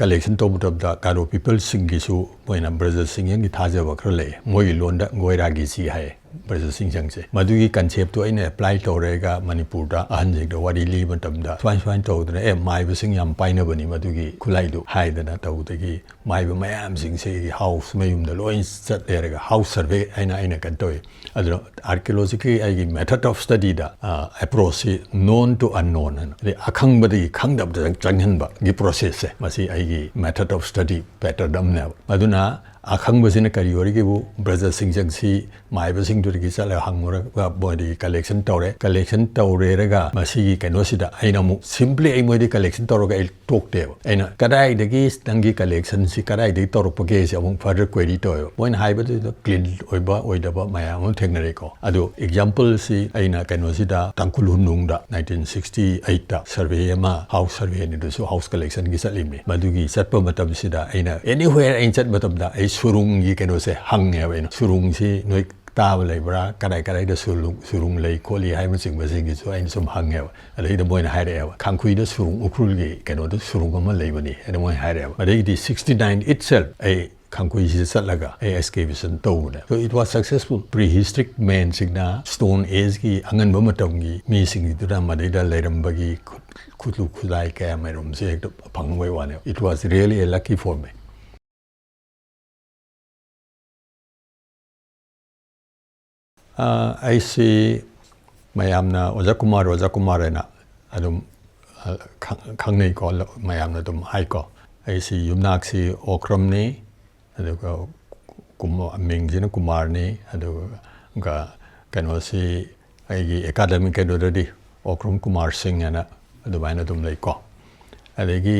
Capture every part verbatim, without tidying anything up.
Collection ꯇꯧꯕ ꯃꯇꯝꯗ ꯒꯥꯔꯣ ꯄꯤꯄꯜꯁꯤꯡꯒꯤꯁꯨ ꯃꯣꯏꯅ ꯕ꯭ꯔꯖ ꯁꯤꯡꯖꯪꯒꯤ ꯊꯥꯖꯕ ꯈꯔ ꯂꯩ꯫ ꯃꯣꯏꯒꯤ ꯂꯣꯟꯗ ꯒꯣꯏꯔꯥꯒꯤ ꯆꯤ ꯍꯥꯏꯌꯦ ꯕ꯭ꯔꯖ ꯁꯤꯡꯖꯪꯁꯦ꯫ ꯃꯗꯨꯒꯤ ꯀꯟꯁꯦꯞꯇꯨ ꯑꯩꯅ ꯑꯦꯄ꯭ꯂꯥꯏ ꯇꯧꯔꯒ ꯃꯅꯤꯄꯨꯔꯗ ꯑꯍꯟꯁꯤꯡꯗ ꯋꯥꯔꯤ ꯂꯤꯕ ꯃꯇꯝꯗ ꯁꯨꯃꯥꯏ ꯁꯨꯃꯥꯏꯅ ꯇꯧꯗꯅ, "ꯑꯦ, ꯃꯥꯏꯕꯁꯤꯡ ꯌꯥꯝ ꯄꯥꯏꯅꯕꯅꯤ ꯃꯗꯨꯒꯤ ꯈꯨꯠꯂꯥꯏꯗꯨ" ꯍꯥꯏꯗꯅ ꯇꯧꯕꯗꯒꯤ ꯃꯥꯏꯕ ꯃꯌꯥꯝꯁꯤꯡꯁꯦ ꯑꯩꯒꯤ ꯍꯥꯎꯁ ꯃꯌꯨꯝꯗ ꯂꯣꯏ ꯆꯠꯂꯦꯔꯒ ꯍꯥꯎꯁ ꯁꯔꯚꯦ ꯍꯥꯏꯅ ꯑꯩꯅ ꯀꯩꯅꯣ ꯇꯧꯋꯤ꯫ ꯑꯗꯨꯅ ꯑꯥꯔꯀꯤꯑꯣꯂꯣꯖꯤꯒꯤ ꯑꯩꯒꯤ ꯃꯦꯊꯗ ꯑꯣꯐ ꯁ꯭ꯇꯗꯤꯗ ꯑꯦꯄ꯭ꯔꯣꯆꯁꯤ ꯅꯣꯟ ꯇꯨ ꯑꯟꯅꯣꯟ ꯍꯥꯏꯅ, ꯑꯗꯩ ꯑꯈꯪꯕꯗꯒꯤ ꯈꯪꯗꯕꯗ ꯆꯪꯍꯟꯕꯒꯤ ꯄ꯭ꯔꯣꯁꯦꯁꯁꯦ, ꯃꯁꯤ ꯑꯩꯒꯤ ꯃꯦꯊꯗ ꯑꯣꯐ ꯁ꯭ꯇꯗꯤ ꯄꯦꯇꯔꯟ ꯑꯃꯅꯦꯕ꯫ ꯑꯗꯨꯅ ꯑꯈꯪꯕꯁꯤꯅ ꯀꯔꯤ ꯑꯣꯏꯔꯤꯒꯦꯕꯨ, ꯕ꯭ꯔꯖꯁꯤꯡꯁꯤ ꯃꯥꯏꯕꯁꯤꯡꯗꯨꯗꯒꯤ ꯆꯠꯂꯒ ꯍꯪꯉꯨꯔꯒ ꯃꯣꯏꯗꯒꯤ ꯀꯂꯦꯛꯁꯟ ꯇꯧꯔꯦ꯫ ꯀꯂꯦꯛꯁꯟ ꯇꯧꯔꯦꯔꯒ ꯃꯁꯤꯒꯤ ꯀꯩꯅꯣꯁꯤꯗ ꯑꯩꯅ ꯑꯃꯨꯛ ꯁꯤꯝꯄ꯭ꯂꯤ ꯑꯩ ꯃꯣꯏꯗꯒꯤ ꯀꯂꯦꯛꯁꯟ ꯇꯧꯔꯒ ꯑꯩ ꯇꯣꯛꯇꯦꯕ꯫ ꯑꯩꯅ ꯀꯗꯥꯏꯗꯒꯤ ꯅꯪꯒꯤ ꯀꯂꯦꯛꯁꯟꯁꯤ ꯀꯗꯥꯏꯗꯒꯤ ꯇꯧꯔꯛꯄꯒꯦꯁꯦ ꯑꯃꯨꯛ ꯐꯔꯗꯔ ꯀ꯭ꯋꯦꯔꯤ ꯇꯧꯋꯦꯕ꯫ ꯃꯣꯏꯅ ꯍꯥꯏꯕꯗꯨꯗ ꯀ꯭ꯂꯤꯟ ꯑꯣꯏꯕ ꯑꯣꯏꯗꯕ ꯃꯌꯥꯝ ꯑꯃ ꯊꯦꯡꯅꯔꯦꯀꯣ꯫ ꯑꯗꯣ ꯑꯦꯛꯖꯥꯝꯄꯜꯁꯤ ꯑꯩꯅ ꯀꯩꯅꯣꯁꯤꯗ ꯇꯥꯡꯈꯨꯜ ꯍꯨꯟꯅꯨꯡꯗ ꯅꯥꯏꯟꯇꯤꯟ ꯁꯤꯛꯁꯇꯤ ꯑꯩꯠꯇ ꯁꯔꯚꯦ ꯑꯃ, ꯍꯥꯎꯁ ꯁꯔꯚꯦꯅꯤꯗꯨꯁꯨ ꯍꯥꯎꯁ ꯀꯂꯦꯛꯁꯟꯒꯤ ꯆꯠꯂꯤꯕꯅꯤ꯫ ꯃꯗꯨꯒꯤ ꯆꯠꯄ ꯃꯇꯝꯁꯤꯗ ꯑꯩꯅ ꯑꯦꯅꯤꯋꯦꯌꯔ ꯑꯩꯅ ꯆꯠꯄ ꯃꯇꯝꯗ ꯑꯩ ꯁꯨꯔꯨꯡꯒꯤ ꯀꯩꯅꯣꯁꯦ ꯍꯪꯉꯦꯕ꯫ ꯑꯩꯅ ꯁꯨꯔꯨꯡꯁꯤ ꯅꯣꯏ ꯇꯥꯕ ꯂꯩꯕ꯭ꯔꯥ, ꯀꯗꯥꯏ ꯀꯗꯥꯏꯗ ꯁꯨꯔꯨꯡ, ꯁꯨꯔꯨꯡ ꯂꯩ ꯈꯣꯠꯂꯤ ꯍꯥꯏꯕꯅꯆꯤꯡꯕꯁꯤꯡꯒꯤꯁꯨ ꯑꯩꯅ ꯁꯨꯝ ꯍꯪꯉꯦꯕ꯫ ꯑꯗꯩꯗ ꯃꯣꯏꯅ ꯍꯥꯏꯔꯛꯑꯦꯕ, "ꯈꯥꯡꯈꯨꯏꯗ ꯁꯨꯔꯨꯡ ꯎꯈ꯭ꯔꯨꯜꯒꯤ ꯀꯩꯅꯣꯗ ꯁꯨꯔꯨꯡ ꯑꯃ ꯂꯩꯕꯅꯤ" ꯍꯥꯏꯅ ꯃꯣꯏꯅ ꯍꯥꯏꯔꯛꯑꯦꯕ꯫ ꯑꯗꯩꯗꯤ ꯁꯤꯛꯁꯇꯤ ꯅꯥꯏꯟ ꯏꯠꯁꯦꯜꯐ ꯑꯩ ꯈꯥꯡꯈꯨꯏꯁꯤꯗ ꯆꯠꯂꯒ ꯑꯩ ꯑꯦꯛꯁꯀꯦꯚꯦꯁꯟ ꯇꯧꯕꯅꯦ꯫ So it was successful. Prehistoric ꯃꯦꯟꯁꯤꯡꯅ ꯁ꯭ꯇꯣꯟ ꯑꯦꯖꯀꯤ ꯑꯉꯟꯕ ꯃꯇꯝꯒꯤ ꯃꯤꯁꯤꯡꯗꯨꯅ ꯃꯗꯩꯗ ꯂꯩꯔꯝꯕꯒꯤ ꯈꯨꯠ-, ꯈꯨꯠꯁꯨ ꯈꯨꯠꯂꯥꯏ ꯀꯌꯥ ꯃꯔꯨꯝꯁꯦ ꯍꯦꯛꯇ ꯐꯪꯕꯩ ꯋꯥꯅꯦꯕ꯫ It was really a lucky for me. ꯑ, ꯑꯩꯁꯤ ꯃꯌꯥꯝꯅ ꯑꯣꯖꯥ ꯀꯨꯃꯥꯔ, ꯑꯣꯖꯥ ꯀꯨꯃꯥꯔ ꯍꯥꯏꯅ ꯑꯗꯨꯝ, ꯑ, ꯈꯪ-, ꯈꯪꯅꯩꯀꯣ, ꯂ-, ꯃꯌꯥꯝꯅ ꯑꯗꯨꯝ ꯍꯥꯏꯀꯣ꯫ ꯑꯩꯁꯤ ꯌꯨꯝꯅꯥꯛꯁꯤ ꯑꯣꯀ꯭ꯔꯝꯅꯤ, ꯑꯗꯨꯒ ꯀꯨꯝ-, ꯃꯤꯡꯁꯤꯅ ꯀꯨꯃꯥꯔꯅꯤ, ꯑꯗꯨꯒ ꯀꯩꯅꯣꯁꯤ ꯑꯩꯒꯤ ꯑꯦꯀꯥꯗꯃꯤꯛ ꯀꯩꯅꯣꯗꯗꯤ ꯑꯣꯀ꯭ꯔꯝ ꯀꯨꯃꯥꯔ ꯁꯤꯡ ꯍꯥꯏꯅ ꯑꯗꯨꯃꯥꯏꯅ ꯑꯗꯨꯝ ꯂꯩꯀꯣ꯫ ꯑꯗꯒꯤ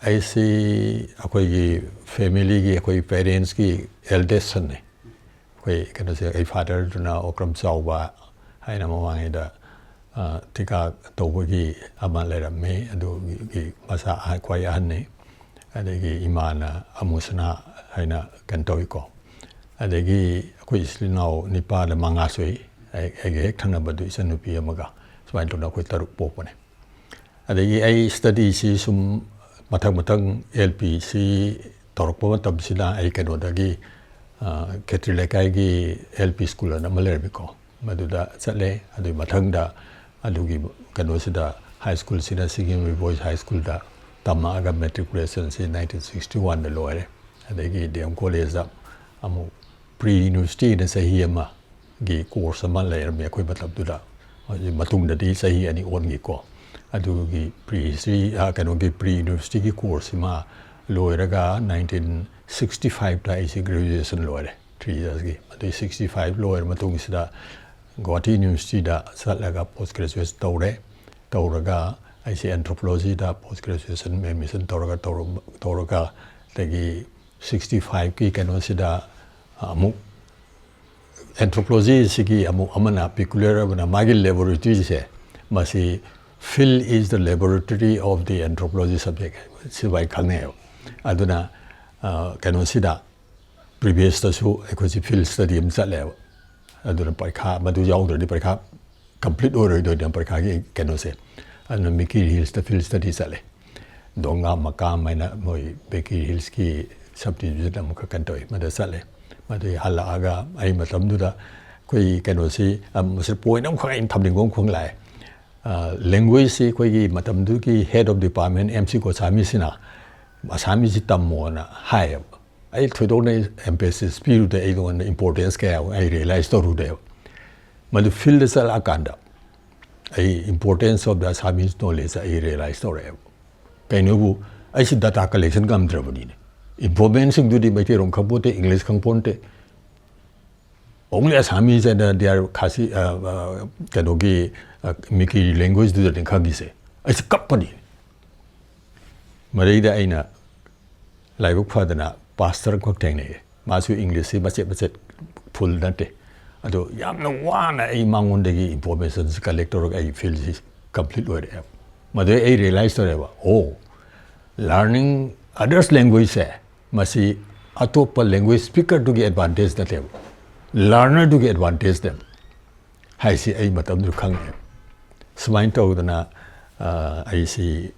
ꯑꯩꯁꯤ ꯑꯩꯈꯣꯏꯒꯤ ꯐꯦꯃꯤꯂꯤꯒꯤ, ꯑꯩꯈꯣꯏ ꯄꯦꯔꯦꯟꯁꯀꯤ ꯑꯦꯜꯗꯦꯁ ꯁꯟꯅꯤ꯫ ꯑꯩꯈꯣꯏ ꯀꯩꯅꯣꯁꯦ, ꯑꯩ ꯐꯥꯗꯔꯗꯨꯅ ꯑꯣꯀ꯭ꯔꯝ ꯆꯥꯎꯕ ꯍꯥꯏꯅ ꯃꯃꯥꯡꯉꯩꯗ, ꯑ, ꯊꯤꯀꯥ ꯇꯧꯕꯒꯤ ꯑꯃ ꯂꯩꯔꯝꯃꯤ, ꯑꯗꯨꯒꯤ ꯃꯆꯥ ꯑꯍ-, ꯈ꯭ꯋꯥꯏ ꯑꯍꯟꯅꯤ꯫ ꯑꯗꯒꯤ ꯏꯃꯥꯅ ꯑꯃꯨꯁꯅꯥ ꯍꯥꯏꯅ ꯀꯩꯅꯣ ꯇꯧꯏꯀꯣ꯫ ꯑꯗꯒꯤ ꯑꯩꯈꯣꯏ ꯏꯆꯤꯜ ꯏꯅꯥꯎ ꯅꯤꯄꯥꯗ ꯃꯉꯥ ꯁꯨꯏ꯫ ꯑꯩ-, ꯑꯩꯒ ꯍꯦꯛ ꯊꯪꯅꯕꯗꯨ ꯏꯆꯟꯅꯨꯄꯤ ꯑꯃꯒ, ꯁꯨꯃꯥꯏꯅ ꯇꯧꯗꯅ ꯑꯩꯈꯣꯏ ꯇꯔꯨꯛ ꯄꯣꯛꯄꯅꯦ꯫ ꯑꯗꯒꯤ ꯑꯩ ꯁ꯭ꯇꯗꯤꯁꯤ ꯁꯨꯝ ꯃꯊꯪ ꯃꯊꯪ ꯑꯦꯜ ꯄꯤꯁꯤ ꯇꯧꯔꯛꯄ ꯃꯇꯝꯁꯤꯗ ꯑꯩ ꯀꯩꯅꯣꯗꯒꯤ, ꯑ, ꯈꯦꯇ꯭ꯔꯤ ꯂꯩꯀꯥꯏꯒꯤ ꯑꯦꯜ ꯄꯤ ꯁ꯭ꯀꯨꯜ ꯑꯅ ꯑꯃ ꯂꯩꯔꯝꯃꯤꯀꯣ, ꯃꯗꯨꯗ ꯆꯠꯂꯦ꯫ ꯑꯗꯨꯒꯤ ꯃꯊꯪꯗ ꯑꯗꯨꯒꯤ ꯀꯩꯅꯣꯁꯤꯗ, ꯍꯥꯏ ꯁ꯭ꯀꯨꯜꯁꯤꯅ ꯁꯤꯡꯖꯃꯩ ꯕꯣꯏꯁ ꯍꯥꯏ ꯁ꯭ꯀꯨꯜꯗ ꯇꯝꯃꯛꯑꯒ ꯃꯦꯇ꯭ꯔꯤꯀꯨꯂꯦꯁꯟꯁꯤ ꯅꯥꯏꯟꯇꯤꯟ ꯁꯤꯛꯁꯇꯤ ꯋꯥꯟꯗ ꯂꯣꯏꯔꯦ꯫ ꯑꯗꯒꯤ ꯗꯤ ꯑꯦꯝ ꯀꯣꯂꯦꯖꯇ ꯑꯃꯨꯛ ꯄ꯭ꯔꯤ ꯌꯨꯅꯤꯚꯔꯁꯤꯇꯤꯅ ꯆꯍꯤ ꯑꯃꯒꯤ ꯀꯣꯔꯁ ꯑꯃ ꯂꯩꯔꯝꯃꯤ ꯑꯩꯈꯣꯏ ꯃꯇꯝꯗꯨꯗ꯫ ꯍꯧꯖꯤꯛ ꯃꯇꯨꯡꯗꯗꯤ ꯆꯍꯤ ꯑꯅꯤ ꯑꯣꯟꯈꯤꯀꯣ꯫ ꯑꯗꯨꯒꯤ ꯄ꯭ꯔꯤ ꯍꯤꯁꯇ꯭ꯔꯤ, ꯑ, ꯀꯩꯅꯣꯒꯤ ꯄ꯭ꯔꯤ ꯌꯨꯅꯤꯚꯔꯁꯤꯇꯤꯒꯤ ꯀꯣꯔꯁꯁꯤꯃ ꯂꯣꯏꯔꯒ ꯅꯥꯏꯟꯇꯤꯟ ꯁꯤꯛꯁꯇꯤ ꯐꯥꯏꯚꯇ ꯑꯩꯁꯤ ꯒ꯭ꯔꯦꯖꯨꯑꯦꯁꯟ ꯂꯣꯏꯔꯦ, ꯊ꯭ꯔꯤ ꯏꯌꯔꯁꯀꯤ꯫ ꯑꯗꯨꯒꯤ ꯁꯤꯛꯁꯇꯤ ꯐꯥꯏꯚ ꯂꯣꯏꯔ ꯃꯇꯨꯡꯁꯤꯗ ꯒꯨꯋꯥꯍꯥꯇꯤ ꯌꯨꯅꯤꯚꯔꯁꯤꯇꯤꯗ ꯆꯠꯂꯒ ꯄꯣꯁ ꯒ꯭ꯔꯦꯖꯨꯑꯦꯁꯟ ꯇꯧꯔꯦ꯫ ꯇꯧꯔꯒ ꯑꯩꯁꯦ ꯑꯦꯟꯊ꯭ꯔꯣꯄꯣꯂꯣꯖꯤꯗ ꯄꯣꯁ ꯒ꯭ꯔꯦꯖꯨꯑꯦꯁꯟ ꯑꯦꯗꯃꯤꯁꯟ ꯇꯧꯔꯒ, ꯇꯧꯔ-, ꯇꯧꯔꯒ, ꯑꯗꯒꯤ ꯁꯤꯛꯁꯇꯤ ꯐꯥꯏꯚꯀꯤ ꯀꯩꯅꯣꯁꯤꯗ ꯑꯃꯨꯛ ꯑꯦꯟꯊ꯭ꯔꯣꯄꯣꯂꯣꯖꯤꯁꯤꯒꯤ ꯑꯃꯨꯛ ꯑꯃꯅ ꯄꯤꯀꯨꯂꯔ ꯑꯣꯏꯕꯅ ꯃꯥꯒꯤ ꯂꯦꯕꯣꯔꯦꯇꯔꯤꯁꯦ, ꯃꯁꯤ "Field is the laboratory of the anthropology subject" ꯁꯤꯐꯥꯎ ꯈꯪꯅꯩꯌꯦꯕ꯫ ꯑꯗꯨꯅ, ꯑ, ꯀꯩꯅꯣꯁꯤꯗ ꯄ꯭ꯔꯤꯚꯤꯌꯁꯇꯁꯨ ꯑꯩꯈꯣꯏꯁꯤ ꯐꯤꯜꯗ ꯁ꯭ꯇꯗꯤ ꯑꯃ ꯆꯠꯂꯦꯕ꯫ ꯑꯗꯨꯅ ꯄꯔꯤꯈꯥ ꯃꯗꯨ ꯌꯥꯎꯗ꯭ꯔꯗꯤ ꯄꯔꯤꯈꯥ ꯀꯝꯄ꯭ꯂꯤꯠ ꯑꯣꯏꯔꯣꯏꯗꯣꯏꯅꯦ ꯄꯔꯤꯈꯥꯒꯤ ꯀꯩꯅꯣꯁꯦ꯫ ꯑꯗꯨꯅ ꯃꯤꯀꯤꯔꯤ ꯍꯤꯜꯁꯇ ꯐꯤꯜꯗ ꯁ꯭ꯇꯗꯤ ꯆꯠꯂꯦ꯫ ꯗꯣꯡꯒꯥ ꯃꯀꯥꯝ ꯍꯥꯏꯅ ꯃꯣꯏ ꯃꯤꯀꯤꯔꯤ ꯍꯤꯜꯁꯀꯤ ꯁꯕ ꯗꯤꯕꯤꯖꯟ ꯑꯃꯈꯛ ꯀꯩꯅꯣ ꯇꯧꯏ, ꯃꯗꯨ ꯆꯠꯂꯦ꯫ ꯃꯗꯨꯗꯒꯤ ꯍꯜꯂꯛꯑꯒ ꯑꯩ ꯃꯇꯝꯗꯨꯗ ꯑꯩꯈꯣꯏ ꯀꯩꯅꯣꯁꯤ, ꯑ, ꯃꯁꯤ ꯄꯣꯏꯟ ꯑꯃꯈꯛ ꯑꯩꯅ ꯊꯝꯅꯤꯡꯕ ꯑꯃꯈꯛ ꯂꯥꯛꯑꯦ꯫ ꯑ, ꯂꯦꯡꯒ꯭ꯋꯦꯖꯁꯤ ꯑꯩꯈꯣꯏꯒꯤ ꯃꯇꯝꯗꯨꯒꯤ head of department M C ꯒꯣꯁꯥꯃꯤꯁꯤꯅ ꯑꯁꯥꯃꯤꯁꯁꯤ ꯇꯝꯃꯣꯅ ꯍꯥꯏꯌꯦꯕ꯫ ꯑꯩ ꯊꯣꯏꯗꯣꯛꯅ ꯑꯦꯝꯐꯦꯁꯤꯁ ꯄꯤꯔꯨꯗꯦ, ꯑꯩꯉꯣꯟꯗ ꯏꯝꯄꯣꯔꯇꯦꯟꯁ ꯀꯌꯥ ꯑꯩ ꯔꯤꯌꯦꯂꯥꯏꯁ ꯇꯧꯔꯨꯗꯦꯕ꯫ ꯃꯗꯨ ꯐꯤꯜꯗ ꯆꯠꯂꯛꯑꯀꯥꯟꯗ ꯑꯩ importance of the Assamese knowledge ꯑꯩ ꯔꯤꯌꯦꯂꯥꯏꯁ ꯇꯧꯔꯛꯑꯦꯕ꯫ ꯀꯩꯅꯣꯕꯨ, ꯑꯩꯁꯤ ꯗꯇꯥ ꯀꯂꯦꯛꯁꯟ ꯉꯝꯗ꯭ꯔꯕꯅꯤꯅꯦ꯫ ꯏꯟꯐꯣꯔꯃꯦꯟꯁꯤꯡꯗꯨꯗꯤ ꯃꯩꯇꯩꯔꯣꯟ ꯈꯪꯄꯣꯟꯇꯦ, ꯏꯪꯂꯤꯁ ꯈꯪꯄꯣꯟꯇꯦ꯫ Only Assamese and, uh, they are Khasi, uh, uh, ꯀꯩꯅꯣꯒꯤ, uh, ꯃꯤꯀꯤ ꯂꯦꯡꯒ꯭ꯋꯦꯖꯇꯨꯗꯅꯤ ꯈꯪꯉꯤꯁꯦ꯫ ꯑꯩꯁꯦ ꯀꯞꯄꯅꯤ꯫ ꯃꯗꯩꯗ ꯑꯩꯅ ꯂꯥꯏꯕꯛ ꯐꯗꯅ ꯄꯥꯁꯇꯔ ꯑꯃꯈꯛ ꯊꯦꯡꯅꯩꯌꯦ꯫ ꯃꯥꯁꯨ ꯏꯪꯂꯤꯁꯁꯤ ꯃꯆꯦꯠ ꯃꯆꯦꯠ ꯐꯨꯜ ꯅꯠꯇꯦ꯫ ꯑꯗꯣ ꯌꯥꯝꯅ ꯋꯥꯅ ꯑꯩ ꯃꯉꯣꯟꯗꯒꯤ ꯏꯟꯐꯣꯔꯃꯦꯁꯟꯁꯤ ꯀꯂꯦꯛ ꯇꯧꯔꯒ ꯑꯩ ꯐꯤꯜꯁꯤ ꯀꯝꯄ꯭ꯂꯤꯠ ꯑꯣꯏꯔꯛꯑꯦꯕ꯫ ꯃꯗꯨꯗꯩ ꯑꯩ ꯔꯤꯌꯦꯂꯥꯏꯁ ꯇꯧꯔꯦꯕ, ꯑꯣ, learning others languagegeૢꯁꯦ ꯃꯁꯤ ꯑꯇꯣꯞꯄ ꯂꯦꯡꯒ꯭ꯋꯦꯖ ꯁ꯭ꯄꯤꯀꯔꯗꯨꯒꯤ ꯑꯦꯗꯚꯥꯟꯇꯦꯖ ꯅꯠꯇꯦꯕ, ꯂꯔꯅꯔꯗꯨꯒꯤ ꯑꯦꯗꯚꯥꯟꯇꯦꯖꯅꯦꯕ ꯍꯥꯏꯁꯤ ꯑꯩ ꯃꯇꯝꯗꯨꯗ ꯈꯪꯉꯦ꯫ ꯁꯨꯃꯥꯏꯅ ꯇꯧꯗꯅ, ꯑ, ꯑꯩꯁꯤ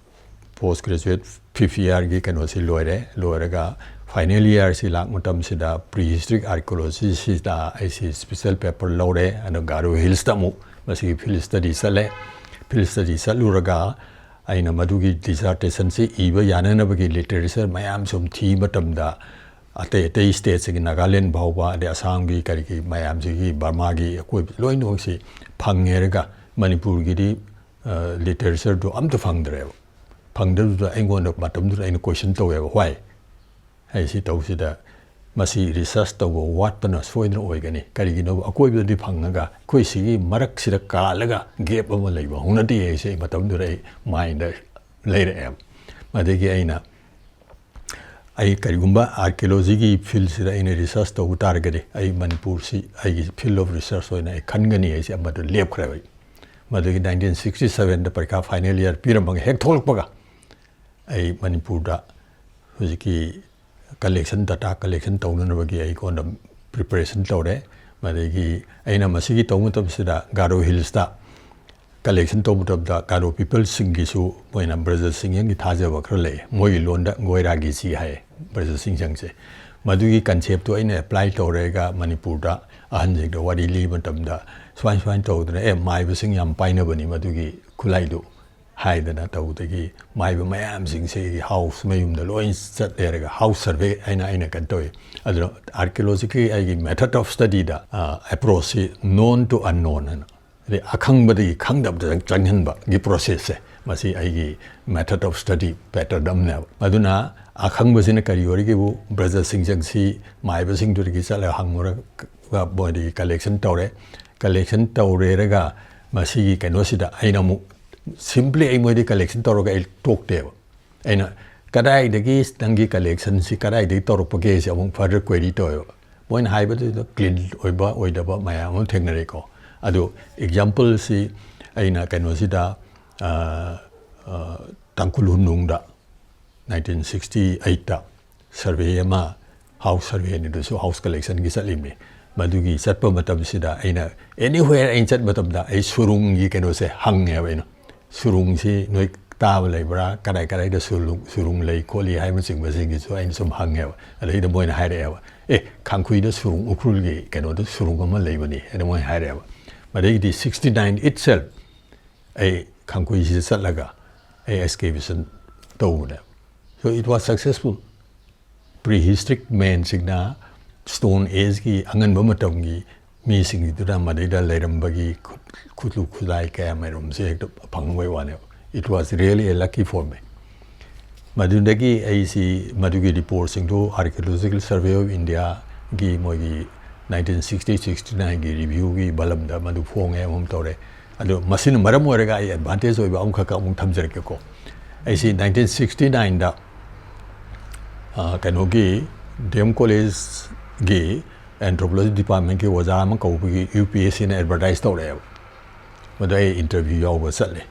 ꯄꯣꯁ ꯒ꯭ꯔꯦꯖꯨꯋꯦꯠ ꯐꯤꯐ ꯏꯌꯥꯔꯒꯤ ꯀꯩꯅꯣꯁꯤ ꯂꯣꯏꯔꯦ꯫ ꯂꯣꯏꯔꯒ ꯐꯥꯏꯅꯦꯜ ꯏꯌꯥꯔꯁꯤ ꯂꯥꯛ ꯃꯇꯝꯁꯤꯗ ꯄ꯭ꯔꯤ ꯍꯤꯁꯇ꯭ꯔꯤꯛ ꯑꯥꯔꯀꯤꯑꯣꯂꯣꯖꯤꯁꯤꯗ ꯑꯩꯁꯤ ꯁ꯭ꯄꯦꯁꯦꯜ ꯄꯦꯄꯔ ꯂꯧꯔꯦ꯫ ꯑꯗꯣ ꯒꯥꯔꯣ ꯍꯤꯜꯁꯇ ꯑꯃꯨꯛ ꯃꯁꯤꯒꯤ ꯐꯤꯜ ꯁ꯭ꯇꯗꯤ ꯆꯠꯂꯦ꯫ ꯐꯤꯜ ꯁ꯭ꯇꯗꯤ ꯆꯠꯂꯨꯔꯒ ꯑꯩꯅ ꯃꯗꯨꯒꯤ ꯗꯤꯖꯥꯔꯇꯦꯁꯟꯁꯤ ꯏꯕ ꯌꯥꯅꯅꯕꯒꯤ ꯂꯤꯇꯔꯦꯆꯔ ꯃꯌꯥꯝ ꯁꯨꯝ ꯊꯤꯕ ꯃꯇꯝꯗ ꯑꯇꯩ ꯑꯇꯩ ꯁ꯭ꯇꯦꯠꯁꯤꯒꯤ, ꯅꯥꯒꯥꯂꯦꯟ ꯐꯥꯎꯕ, ꯑꯗꯩ ꯑꯁꯥꯝꯒꯤ ꯀꯔꯤꯒꯤ ꯃꯌꯥꯝꯁꯤꯒꯤ, ꯕꯔꯃꯥꯒꯤ ꯑꯀꯣꯏꯕ ꯂꯣꯏꯅꯃꯛꯁꯤ ꯐꯪꯉꯦꯔꯒ ꯃꯅꯤꯄꯨꯔꯒꯤꯗꯤ ꯂꯤꯇꯔꯦꯆꯔꯗꯨ ꯑꯝꯇ ꯐꯪꯗ꯭ꯔꯦꯕ꯫ ꯐꯪꯗꯕꯗꯨꯗ ꯑꯩꯉꯣꯟꯗ ꯃꯇꯝꯗꯨꯗ ꯑꯩꯅ ꯀꯣꯏꯁꯟ ꯇꯧꯋꯦꯕ, "ꯋꯥꯏ?" ꯑꯩ ꯁꯤ ꯇꯧꯁꯤꯗ ꯃꯁꯤ ꯔꯤꯁꯔꯁ ꯇꯧꯕ ꯋꯥꯠꯄꯅ ꯁꯣꯏꯗꯅ ꯑꯣꯏꯒꯅꯤ꯫ ꯀꯔꯤꯒꯤꯅꯣ? ꯑꯀꯣꯏꯕꯗꯗꯤ ꯐꯪꯉꯒ ꯑꯩꯈꯣꯏ ꯁꯤꯒꯤ ꯃꯔꯛꯁꯤꯗ ꯀꯥꯜꯂꯒ ꯒꯦꯞ ꯑꯃ ꯂꯩꯕ ꯍꯧꯅꯗꯦ ꯍꯥꯏꯁꯦ ꯑꯩ ꯃꯇꯝꯗꯨꯗ ꯑꯩ ꯃꯥꯏꯟꯗ ꯂꯩꯔꯛꯑꯦꯕ꯫ ꯑꯗꯒꯤ ꯑꯩꯅ, "ꯑꯩ ꯀꯔꯤꯒꯨꯝꯕ ꯑꯥꯔꯀꯤꯑꯣꯂꯣꯖꯤꯒꯤ ꯐꯤꯜꯁꯤꯗ ꯑꯩꯅ ꯔꯤꯁꯔꯁ ꯇꯧꯕ ꯇꯥꯔꯒꯗꯤ ꯑꯩ ꯃꯅꯤꯄꯨꯔꯁꯤ ꯑꯩꯒꯤ ꯐꯤꯜ ꯑꯣꯐ ꯔꯤꯁꯔꯁ ꯑꯣꯏꯅ ꯑꯩ ꯈꯟꯒꯅꯤ" ꯍꯥꯏꯁꯦ ꯑꯃꯗ ꯂꯦꯞꯈ꯭ꯔꯦꯕ ꯑꯩ꯫ ꯃꯗꯨꯒꯤ ꯅꯥꯏꯟꯇꯤꯟ ꯁꯤꯛꯁꯇꯤ ꯁꯚꯦꯟꯗ ꯄꯔꯤꯈꯥ ꯐꯥꯏꯅꯦꯜ ꯏꯌꯥꯔ ꯄꯤꯔꯝꯃꯒ ꯍꯦꯛ ꯊꯣꯛꯂꯛꯄꯒ ꯑꯩ ꯃꯅꯤꯄꯨꯔꯗ ꯍꯧꯖꯤꯛꯀꯤ ꯀꯂꯦꯛꯁꯟ, ꯗꯇꯥ ꯀꯂꯦꯛꯁꯟ ꯇꯧꯅꯅꯕꯒꯤ ꯑꯩꯉꯣꯟꯗ ꯄ꯭ꯔꯤꯄꯦꯔꯦꯁꯟ ꯇꯧꯔꯦ꯫ ꯃꯗꯒꯤ ꯑꯩꯅ ꯃꯁꯤꯒꯤ ꯇꯧꯕ ꯃꯇꯝꯁꯤꯗ ꯒꯥꯔꯣ ꯍꯤꯜꯁꯇ ꯀꯂꯦꯛꯁꯟ ꯇꯧꯕ ꯃꯇꯝꯗ ꯒꯥꯔꯣ ꯄꯤꯄꯜꯁꯤꯡꯒꯤꯁꯨ ꯃꯣꯏꯅ ꯕ꯭ꯔꯖꯁꯤꯡꯁꯪꯒꯤ ꯊꯥꯖꯕ ꯈꯔ ꯂꯩ꯫ ꯃꯣꯏꯒꯤ ꯂꯣꯟꯗ ꯒꯣꯏꯔꯥꯒꯤꯁꯤ ꯍꯥꯏ, ꯕ꯭ꯔꯖꯁꯤꯡꯁꯪꯁꯦ꯫ ꯃꯗꯨꯒꯤ ꯀꯟꯁꯦꯞꯇꯨ ꯑꯩꯅ ꯑꯦꯄ꯭ꯂꯥꯏ ꯇꯧꯔꯒ ꯃꯅꯤꯄꯨꯔꯗ ꯑꯍꯟꯁꯤꯡꯗ ꯋꯥꯔꯤ ꯂꯤꯕ ꯃꯇꯝꯗ ꯁꯨꯃꯥꯏ ꯁꯨꯃꯥꯏꯅ ꯇꯧꯗꯅ, "ꯑꯦ, ꯃꯥꯏꯕꯁꯤꯡ ꯌꯥꯝ ꯄꯥꯏꯅꯕꯅꯤ ꯃꯗꯨꯒꯤ ꯈꯨꯠꯂꯥꯏꯗꯨ" ꯍꯥꯏꯗꯅ ꯇꯧꯕꯗꯒꯤ ꯃꯥꯏꯕ ꯃꯌꯥꯝꯁꯤꯡꯁꯦ ꯑꯩꯒꯤ ꯍꯥꯎꯁ ꯃꯌꯨꯝꯗ ꯂꯣꯏ ꯆꯠꯂꯦꯔꯒ ꯍꯥꯎꯁ ꯁꯔꯚꯦ ꯍꯥꯏꯅ ꯑꯩꯅ ꯀꯩꯅꯣ ꯇꯧꯋꯤ꯫ ꯑꯗꯨꯅ ꯑꯥꯔꯀꯤꯑꯣꯂꯣꯖꯤꯀꯤ ꯑꯩꯒꯤ ꯃꯦꯊꯗ ꯑꯣꯐ ꯁ꯭ꯇꯗꯤꯗ ꯑꯦꯄ꯭ꯔꯣꯆꯁꯤ ꯅꯣꯟ ꯇꯨ ꯑꯟꯅꯣꯟ ꯍꯥꯏꯅ, ꯑꯗꯩ ꯑꯈꯪꯕꯗꯒꯤ ꯈꯪꯗꯕꯗ ꯆꯪ-, ꯆꯪꯍꯟꯕꯒꯤ ꯄ꯭ꯔꯣꯁꯦꯁꯁꯦ, ꯃꯁꯤ ꯑꯩꯒꯤ ꯃꯦꯊꯗ ꯑꯣꯐ ꯁ꯭ꯇꯗꯤ ꯄꯦꯇꯔꯟ ꯑꯃꯅꯦꯕ꯫ ꯑꯗꯨꯅ ꯑꯈꯪꯕꯁꯤꯅ ꯀꯔꯤ ꯑꯣꯏꯔꯤꯒꯦꯕꯨ, ꯕ꯭ꯔꯖꯁꯤꯡꯁꯪꯁꯤ ꯃꯥꯏꯕꯁꯤꯡꯗꯨꯗꯒꯤ ꯆꯠꯂꯒ ꯍꯪꯉꯨꯔꯒ ꯃꯣꯏꯗꯒꯤ ꯀꯂꯦꯛꯁꯟ ꯇꯧꯔꯦ꯫ ꯀꯂꯦꯛꯁꯟ ꯇꯧꯔꯦꯔꯒ ꯃꯁꯤꯒꯤ ꯀꯩꯅꯣꯁꯤꯗ ꯑꯩꯅ ꯑꯃꯨꯛ ꯁꯤꯝꯄ꯭ꯂꯤ ꯑꯩ ꯃꯣꯏꯗꯤ ꯀꯂꯦꯛꯁꯟ ꯇꯧꯔꯒ ꯑꯩ ꯇꯣꯛꯇꯦꯕ꯫ ꯑꯩꯅ ꯀꯗꯥꯏꯗꯒꯤ ꯅꯪꯒꯤ ꯀꯂꯦꯛꯁꯟꯁꯤ ꯀꯗꯥꯏꯗꯒꯤ ꯇꯧꯔꯛꯄꯒꯦꯁꯦ ꯑꯃꯨꯛ ꯐꯔꯗꯔ ꯀ꯭ꯋꯦꯔꯤ ꯇꯧꯋꯦꯕ꯫ ꯃꯣꯏꯅ ꯍꯥꯏꯕꯗꯨꯗ ꯀ꯭ꯂꯤꯟ ꯑꯣꯏꯕ ꯑꯣꯏꯗꯕ ꯃꯌꯥꯝ ꯑꯃ ꯊꯦꯡꯅꯔꯦꯀꯣ꯫ ꯑꯗꯨ ꯑꯦꯛꯖꯥꯝꯄꯜꯁꯤ ꯑꯩꯅ ꯀꯩꯅꯣꯁꯤꯗ, ꯑ, ꯑ, ꯇꯥꯡꯈꯨꯜ ꯍꯨꯟꯅꯨꯡꯗ ꯅꯥꯏꯟꯇꯤꯟ ꯁꯤꯛꯁꯇꯤ ꯑꯩꯠꯇ ꯁꯔꯚꯦ ꯑꯃ, ꯍꯥꯎꯁ ꯁꯔꯚꯦꯅꯤꯗꯨꯁꯨ ꯍꯥꯎꯁ ꯀꯂꯦꯛꯁꯟꯒꯤ ꯆꯠꯂꯤꯕꯅꯤ꯫ ꯃꯗꯨꯒꯤ ꯆꯠꯄ ꯃꯇꯝꯁꯤꯗ ꯑꯩꯅ ꯑꯦꯅꯤꯋꯦꯌꯔ ꯑꯩꯅ ꯆꯠꯄ ꯃꯇꯝꯗ ꯑꯩ ꯁꯨꯔꯨꯡꯒꯤ ꯀꯩꯅꯣꯁꯦ ꯍꯪꯉꯦꯕ ꯑꯩꯅ꯫ "ꯁꯨꯔꯨꯡꯁꯤ ꯅꯣꯏ ꯇꯥꯕ ꯂꯩꯕ꯭ꯔꯥ, ꯀꯗꯥꯏ ꯀꯗꯥꯏꯗ ꯁꯨꯔꯨꯡ ꯁꯨꯔꯨꯡ ꯂꯩ ꯈꯣꯠꯂꯤ ꯍꯥꯏꯕꯅꯆꯤꯡꯕꯁꯤꯡꯒꯤꯁꯨ ꯑꯩꯅ ꯁꯨꯝ ꯍꯪꯉꯦꯕ꯫ ꯑꯗꯩꯗ ꯃꯣꯏꯅ ꯍꯥꯏꯔꯛꯑꯦꯕ, "ꯑꯦ, ꯈꯥꯡꯈꯨꯏꯗ ꯁꯨꯔꯨꯡ ꯎꯈ꯭ꯔꯨꯜꯒꯤ ꯀꯩꯅꯣꯗ ꯁꯨꯔꯨꯡ ꯑꯃ ꯂꯩꯕꯅꯤ" ꯍꯥꯏꯅ ꯃꯣꯏꯅ ꯍꯥꯏꯔꯛꯑꯦꯕ꯫ ꯃꯗꯩꯗꯤ sixty nine itself ꯑꯩ ꯈꯥꯡꯈꯨꯏꯁꯤꯗ ꯆꯠꯂꯒ ꯑꯩ excavation ꯇꯧꯕꯅꯦꯕ꯫ So it was successful. Prehistoric menꯁꯤꯡꯅ Stone Ageꯀꯤ ꯑꯉꯟꯕ ꯃꯇꯝꯒꯤ ꯃꯤꯁꯤꯡꯗꯨꯅ ꯃꯗꯩꯗ ꯂꯩꯔꯝꯕꯒꯤ ꯈꯨꯠ- ꯈꯨꯠꯁꯨ ꯈꯨꯠꯂꯥꯏ ꯀꯌꯥ ꯃꯔꯨꯝꯁꯦ ꯍꯦꯛꯇ ꯐꯪꯕꯩ ꯋꯥꯅꯦꯕ꯫ It was really a lucky for me. ꯃꯗꯨꯗꯒꯤ ꯑꯩꯁꯤ ꯃꯗꯨꯒꯤ reportꯁꯤꯡꯗꯨ Archaeological Survey of Indiaꯒꯤ ꯃꯣꯏꯒꯤ nineteen sixty sixty nineꯒꯤ reviewꯒꯤ ꯕꯂꯝꯗ ꯃꯗꯨ ꯐꯣꯡꯉꯦ, ꯑꯃꯝ ꯇꯧꯔꯦ꯫ ꯑꯗꯣ ꯃꯁꯤꯅ ꯃꯔꯝ ꯑꯣꯏꯔꯒ ꯑꯩ advantage ꯑꯣꯏꯕ ꯑꯃꯈꯛ ꯑꯃꯨꯛ ꯊꯝꯖꯔꯛꯀꯦꯀꯣ꯫ ꯑꯩꯁꯤ nineteen sixty nineꯗ ꯀꯩꯅꯣꯒꯤ D M Collegeꯒꯤ Anthropology Departmentꯀꯤ ꯑꯣꯖꯥ ꯑꯃ ꯀꯧꯕꯒꯤ UPSCꯅ advertise ꯇꯧꯔꯛꯑꯦꯕ꯫ ꯃꯗꯨ ꯑꯩ interview ꯌꯥꯎꯕ ꯆꯠꯂꯦ꯫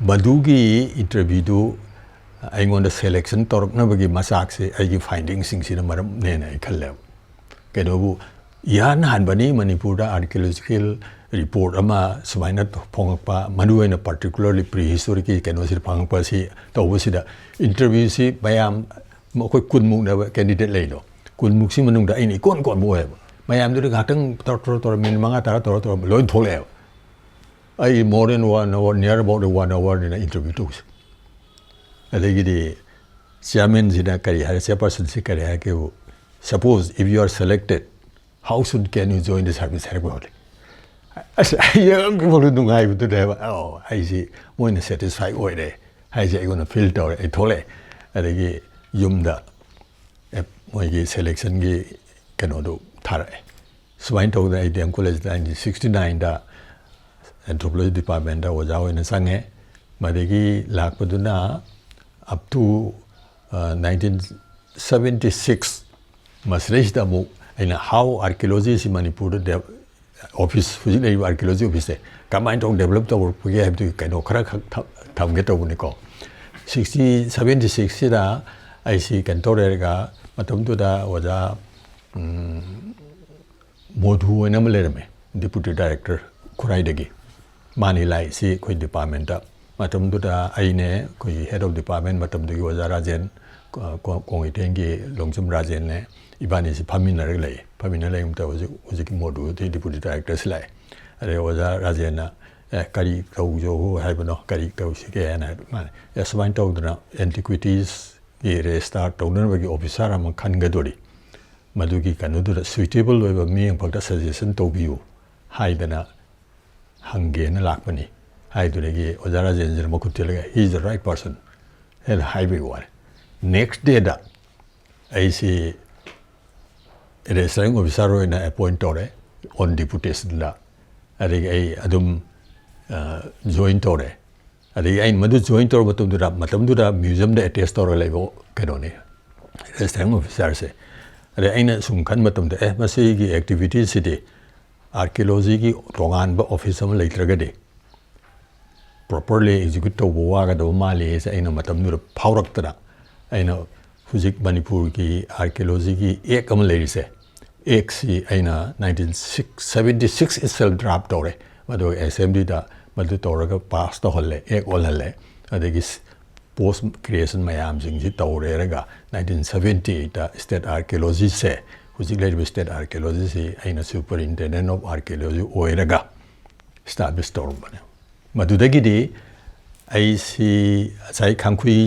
ꯃꯗꯨꯒꯤ interviewꯗꯨ ꯑꯩꯉꯣꯟꯗ selection ꯇꯧꯔꯛꯅꯕꯒꯤ ꯃꯆꯥꯛꯁꯦ ꯑꯩꯒꯤ findingꯁꯤꯡꯁꯤꯅ ꯃꯔꯝꯅꯦꯅ ꯑꯩ ꯈꯜꯂꯦꯕ꯫ ꯀꯩꯅꯣꯕꯨ ꯏꯍꯥꯟ ꯍꯥꯟꯕꯅꯤ ꯃꯅꯤꯄꯨꯔꯗ archaeological report ꯑꯃ ꯁꯨꯃꯥꯏꯅ ꯐꯣꯡꯉꯛꯄ, ꯃꯔꯨꯑꯣꯏꯅ particularly prehistoricꯀꯤ ꯀꯩꯅꯣꯁꯤꯗ ꯐꯪꯉꯛꯄ ꯑꯁꯤ ꯇꯧꯕꯁꯤꯗ interviewꯁꯤ ꯃꯌꯥꯝ ꯑꯩꯈꯣꯏ ꯀꯨꯟꯃꯨꯛꯅꯦꯕ candidate ꯂꯩꯗꯣ꯫ ꯀꯨꯟꯃꯨꯛꯁꯤ ꯃꯅꯨꯡꯗ ꯑꯩꯅ ꯏꯀꯣꯟ ꯀꯣꯟꯕ ꯑꯣꯏꯌꯦꯕ꯫ ꯃꯌꯥꯝꯗꯨꯗ ꯉꯥꯏꯍꯥꯛꯇꯪ ꯇꯧꯔ ꯇꯧꯔ ꯇꯧꯔ, minute ꯃꯉꯥ ꯇꯔꯥ ꯇꯧꯔ ꯇꯧꯔ ꯂꯣꯏ ꯊꯣꯛꯂꯛꯑꯦꯕ꯫ ꯑꯩ more than one hour, near about one hourꯅꯤꯅ interview ꯇꯧꯕꯁꯦ꯫ ꯑꯗꯒꯤꯗꯤ chairmanꯁꯤꯅ ꯀꯔꯤ ꯍꯥꯏꯔꯦ, chairpersonꯁꯤ ꯀꯔꯤ ꯍꯥꯏꯔꯒꯦꯕꯨ, "Suppose if you are selected, how soon can you join the service?" ꯍꯥꯏꯔꯛꯄ ꯍꯧꯔꯦ꯫ ꯑꯁ, ꯑꯩ ꯌꯥꯝ ꯅꯨꯡꯉꯥꯏꯕꯗꯨꯅꯦꯕ꯫ ꯑꯣ, ꯑꯩꯁꯤ ꯃꯣꯏꯅ satisfy ꯑꯣꯏꯔꯦ ꯍꯥꯏꯁꯦ ꯑꯩꯉꯣꯟꯗ feel ꯇꯧꯔꯦ꯫ ꯑꯩ ꯊꯣꯛꯂꯛꯑꯦ꯫ ꯑꯗꯒꯤ ꯌꯨꯝꯗ ꯑꯦ, ꯃꯣꯏꯒꯤ selectionꯒꯤ ꯀꯩꯅꯣꯗꯨ ꯊꯥꯔꯛꯑꯦ꯫ ꯁꯨꯃꯥꯏꯅ ꯇꯧꯗꯅ ꯑꯩ D M Collegeꯇ nineteen sixty nineꯗ Anthropology Departmentꯇ ꯑꯣꯖꯥ ꯑꯣꯏꯅ ꯆꯪꯉꯦ꯫ ꯃꯗꯒꯤ ꯂꯥꯛꯄꯗꯨꯅ up to nineteen seventy six, ꯃꯁꯤꯗꯩꯁꯤꯗ ꯑꯃꯨꯛ ꯑꯩꯅ how archaeologyꯁꯤ ꯃꯅꯤꯄꯨꯔꯗ office, ꯍꯧꯖꯤꯛ ꯂꯩꯔꯤꯕ archaeology officeꯁꯦ ꯀꯃꯥꯏꯅ ꯇꯧꯅ develop ꯇꯧꯔꯛꯄꯒꯦ ꯍꯥꯏꯕꯗꯨꯒꯤ ꯀꯩꯅꯣ ꯈꯔ ꯈꯛ ꯊꯝ- ꯊꯝꯒꯦ ꯇꯧꯕꯅꯤꯀꯣ꯫ Sixty seventy sixꯁꯤꯗ ꯑꯩꯁꯤ ꯀꯩꯅꯣ ꯇꯧꯔꯦꯒ, ꯃꯇꯝꯗꯨꯗ ꯑꯣꯖꯥ ꯃꯣꯙꯨ ꯍꯥꯏꯅ ꯑꯃ ꯂꯩꯔꯝꯃꯦ, deputy director ꯈꯨꯔꯥꯏꯗꯒꯤ꯫ ꯃꯥꯅꯤ ꯂꯥꯛꯏꯁꯤ ꯑꯩꯈꯣꯏ departmentꯇ꯫ ꯃꯇꯝꯗꯨꯗ ꯑꯩꯅꯦ, ꯑꯩꯈꯣꯏꯒꯤ head of department ꯃꯇꯝꯗꯨꯒꯤ ꯑꯣꯖꯥ ꯔꯥꯖꯦꯟ, ꯀꯣ-, ꯀꯣ-, ꯀꯣꯡꯉꯩꯊꯦꯟꯒꯤ ꯂꯣꯡꯖꯝ ꯔꯥꯖꯦꯟꯅꯦ, ꯏꯕꯥꯅꯤꯁꯤ ꯐꯝꯃꯤꯟꯅꯔꯒ ꯂꯩ꯫ ꯐꯝꯃꯤꯟꯅ ꯂꯩꯕ ꯃꯇꯝꯗ ꯍꯧꯖꯤꯛ, ꯍꯧꯖꯤꯛꯀꯤ ꯃꯣꯗꯨꯒꯤ deputy directorꯁꯤ ꯂꯥꯛꯑꯦ꯫ ꯑꯗꯩ ꯑꯣꯖꯥ ꯔꯥꯖꯦꯟꯅ, "ꯑꯦ, ꯀꯔꯤ ꯇꯧꯖꯧ ꯍꯥꯏꯕꯅꯣ? ꯀꯔꯤ ꯇꯧꯁꯤꯒꯦ?" ꯍꯥꯏꯅ ꯍꯥꯏꯕ꯫ ꯃꯥꯅ, "ꯑꯦ, ꯁꯨꯃꯥꯏꯅ ꯇꯧꯗꯅ antiquities ꯒꯤ registrar ꯇꯧꯅꯅꯕꯒꯤ officer ꯑꯃ ꯈꯟꯒꯗꯣꯔꯤ꯫ ꯃꯗꯨꯒꯤ ꯀꯩꯅꯣꯗꯨꯗ suitable ꯑꯣꯏꯕ ꯃꯤ ꯑꯃꯈꯛꯇ suggestion ꯇꯧꯕꯤꯌꯨ" ꯍꯥꯏꯗꯅ ꯍꯪꯒꯦꯅ ꯂꯥꯛꯄꯅꯤ ꯍꯥꯏꯗꯨꯗꯒꯤ ꯑꯣꯖꯥ ꯔꯥꯖꯦꯟꯁꯤꯅ ꯃꯈꯨꯠ ꯊꯤꯜꯂꯒ, "He is the right person" ꯍꯥꯏꯅ ꯍꯥꯏꯕꯒꯤ ꯋꯥꯅꯤ꯫ Next dayꯗ ꯑꯩꯁꯤ registering officer ꯑꯣꯏꯅ appoint ꯇꯧꯔꯦ, on deputationꯗ꯫ ꯑꯗꯒꯤ ꯑꯩ ꯑꯗꯨꯝ, ꯑ, join ꯇꯧꯔꯦ꯫ ꯑꯗꯒꯤ ꯑꯩꯅ ꯃꯗꯨ join ꯇꯧꯔꯕ ꯃꯇꯝꯗꯨꯗ, ꯃꯇꯝꯗꯨꯗ museumꯗ attach ꯇꯧꯔꯒ ꯂꯩꯕ ꯀꯩꯅꯣꯅꯤ, registering officerꯁꯦ꯫ ꯑꯗꯩ ꯑꯩꯅ ꯁꯨꯝ ꯈꯟꯕ ꯃꯇꯝꯗ, "ꯑꯦ, ꯃꯁꯤꯒꯤ activitiesꯁꯤꯗꯤ archaeologyꯒꯤ ꯇꯣꯉꯥꯟꯕ office ꯑꯃ ꯂꯩꯇ꯭ꯔꯒꯗꯤ properly execute ꯇꯧꯕ ꯋꯥꯒꯗꯕ ꯃꯥꯜꯂꯤ" ꯍꯥꯏꯁꯦ ꯑꯩꯅ ꯃꯇꯝꯗꯨꯗ ꯐꯥꯎꯔꯛꯇꯅ, ꯑꯩꯅ ꯍꯧꯖꯤꯛ ꯃꯅꯤꯄꯨꯔꯒꯤ archaeologyꯒꯤ act ꯑꯃ ꯂꯩꯔꯤꯁꯦ, actꯁꯤ ꯑꯩꯅ nineteen seventy six itself draft ꯇꯧꯔꯦ, ꯑꯗꯨꯒ assemblyꯗ ꯃꯗꯨ ꯇꯧꯔꯒ pass ꯇꯧꯍꯜꯂꯦ, act ꯑꯣꯜꯍꯜꯂꯦ꯫ ꯑꯗꯒꯤ post creation ꯃꯌꯥꯝꯁꯤꯡꯁꯤ ꯇꯧꯔꯦꯔꯒ nineteen seventy eightꯇ state archaeologyꯁꯦ, ꯍꯧꯖꯤꯛ ꯂꯩꯔꯤꯕ state archaeologyꯁꯤ ꯑꯩꯅ superintendent of archaeology ꯑꯣꯏꯔꯒ establish ꯇꯧꯔꯝꯕꯅꯦ꯫ ꯃꯗꯨꯗꯒꯤꯗꯤ ꯑꯩꯁꯤ ꯉꯁꯥꯏ ꯈꯥꯡꯈꯨꯏ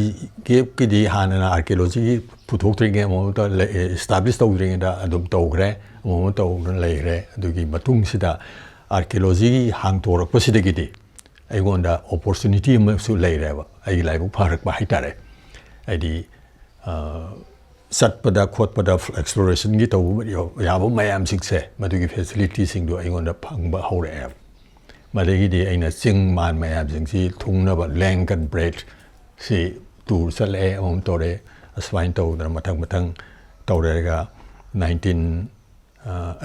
caveꯀꯤꯗꯤ ꯍꯥꯟꯅꯅ archaeologyꯒꯤ ꯄꯨꯊꯣꯛꯇ꯭ꯔꯤꯉꯩ ꯑꯃꯃꯛꯇ ꯂꯩ-, establish ꯇꯧꯗ꯭ꯔꯤꯉꯩꯗ ꯑꯗꯨꯝ ꯇꯧꯈ꯭ꯔꯦ, ꯑꯃꯃ ꯇꯧꯗꯨꯅ ꯂꯩꯈ꯭ꯔꯦ꯫ ꯑꯗꯨꯒꯤ ꯃꯇꯨꯡꯁꯤꯗ archaeologyꯒꯤ ꯍꯥꯡꯇꯣꯔꯛꯄꯁꯤꯗꯒꯤꯗꯤ ꯑꯩꯉꯣꯟꯗ opportunity ꯑꯃꯁꯨ ꯂꯩꯔꯦꯕ, ꯑꯩꯒꯤ ꯂꯥꯏꯕꯛ ꯐꯔꯛꯄ ꯍꯥꯏꯇꯥꯔꯦ꯫ ꯍꯥꯏꯗꯤ, ꯑ, ꯆꯠꯄꯗ ꯈꯣꯠꯄꯗ explorationꯒꯤ ꯇꯧꯕ ꯌꯥꯕ ꯃꯌꯥꯝꯁꯤꯡꯁꯦ, ꯃꯗꯨꯒꯤ facilityꯁꯤꯡꯗꯣ ꯑꯩꯉꯣꯟꯗ ꯐꯪꯕ ꯍꯧꯔꯛꯑꯦꯕ꯫ ꯃꯗꯒꯤꯗꯤ ꯑꯩꯅ ꯆꯤꯡ ꯃꯥꯟ ꯃꯌꯥꯝꯁꯤꯡꯁꯤ ꯊꯨꯡꯅꯕ length and breadthꯁꯤ tour ꯆꯠꯂꯛꯑꯦ, ꯑꯃꯃꯝ ꯇꯧꯔꯦ꯫ ꯑꯁꯨꯃꯥꯏꯅ ꯇꯧꯗꯅ ꯃꯊꯪ ꯃꯊꯪ ꯇꯧꯔꯦꯔꯒ nineteen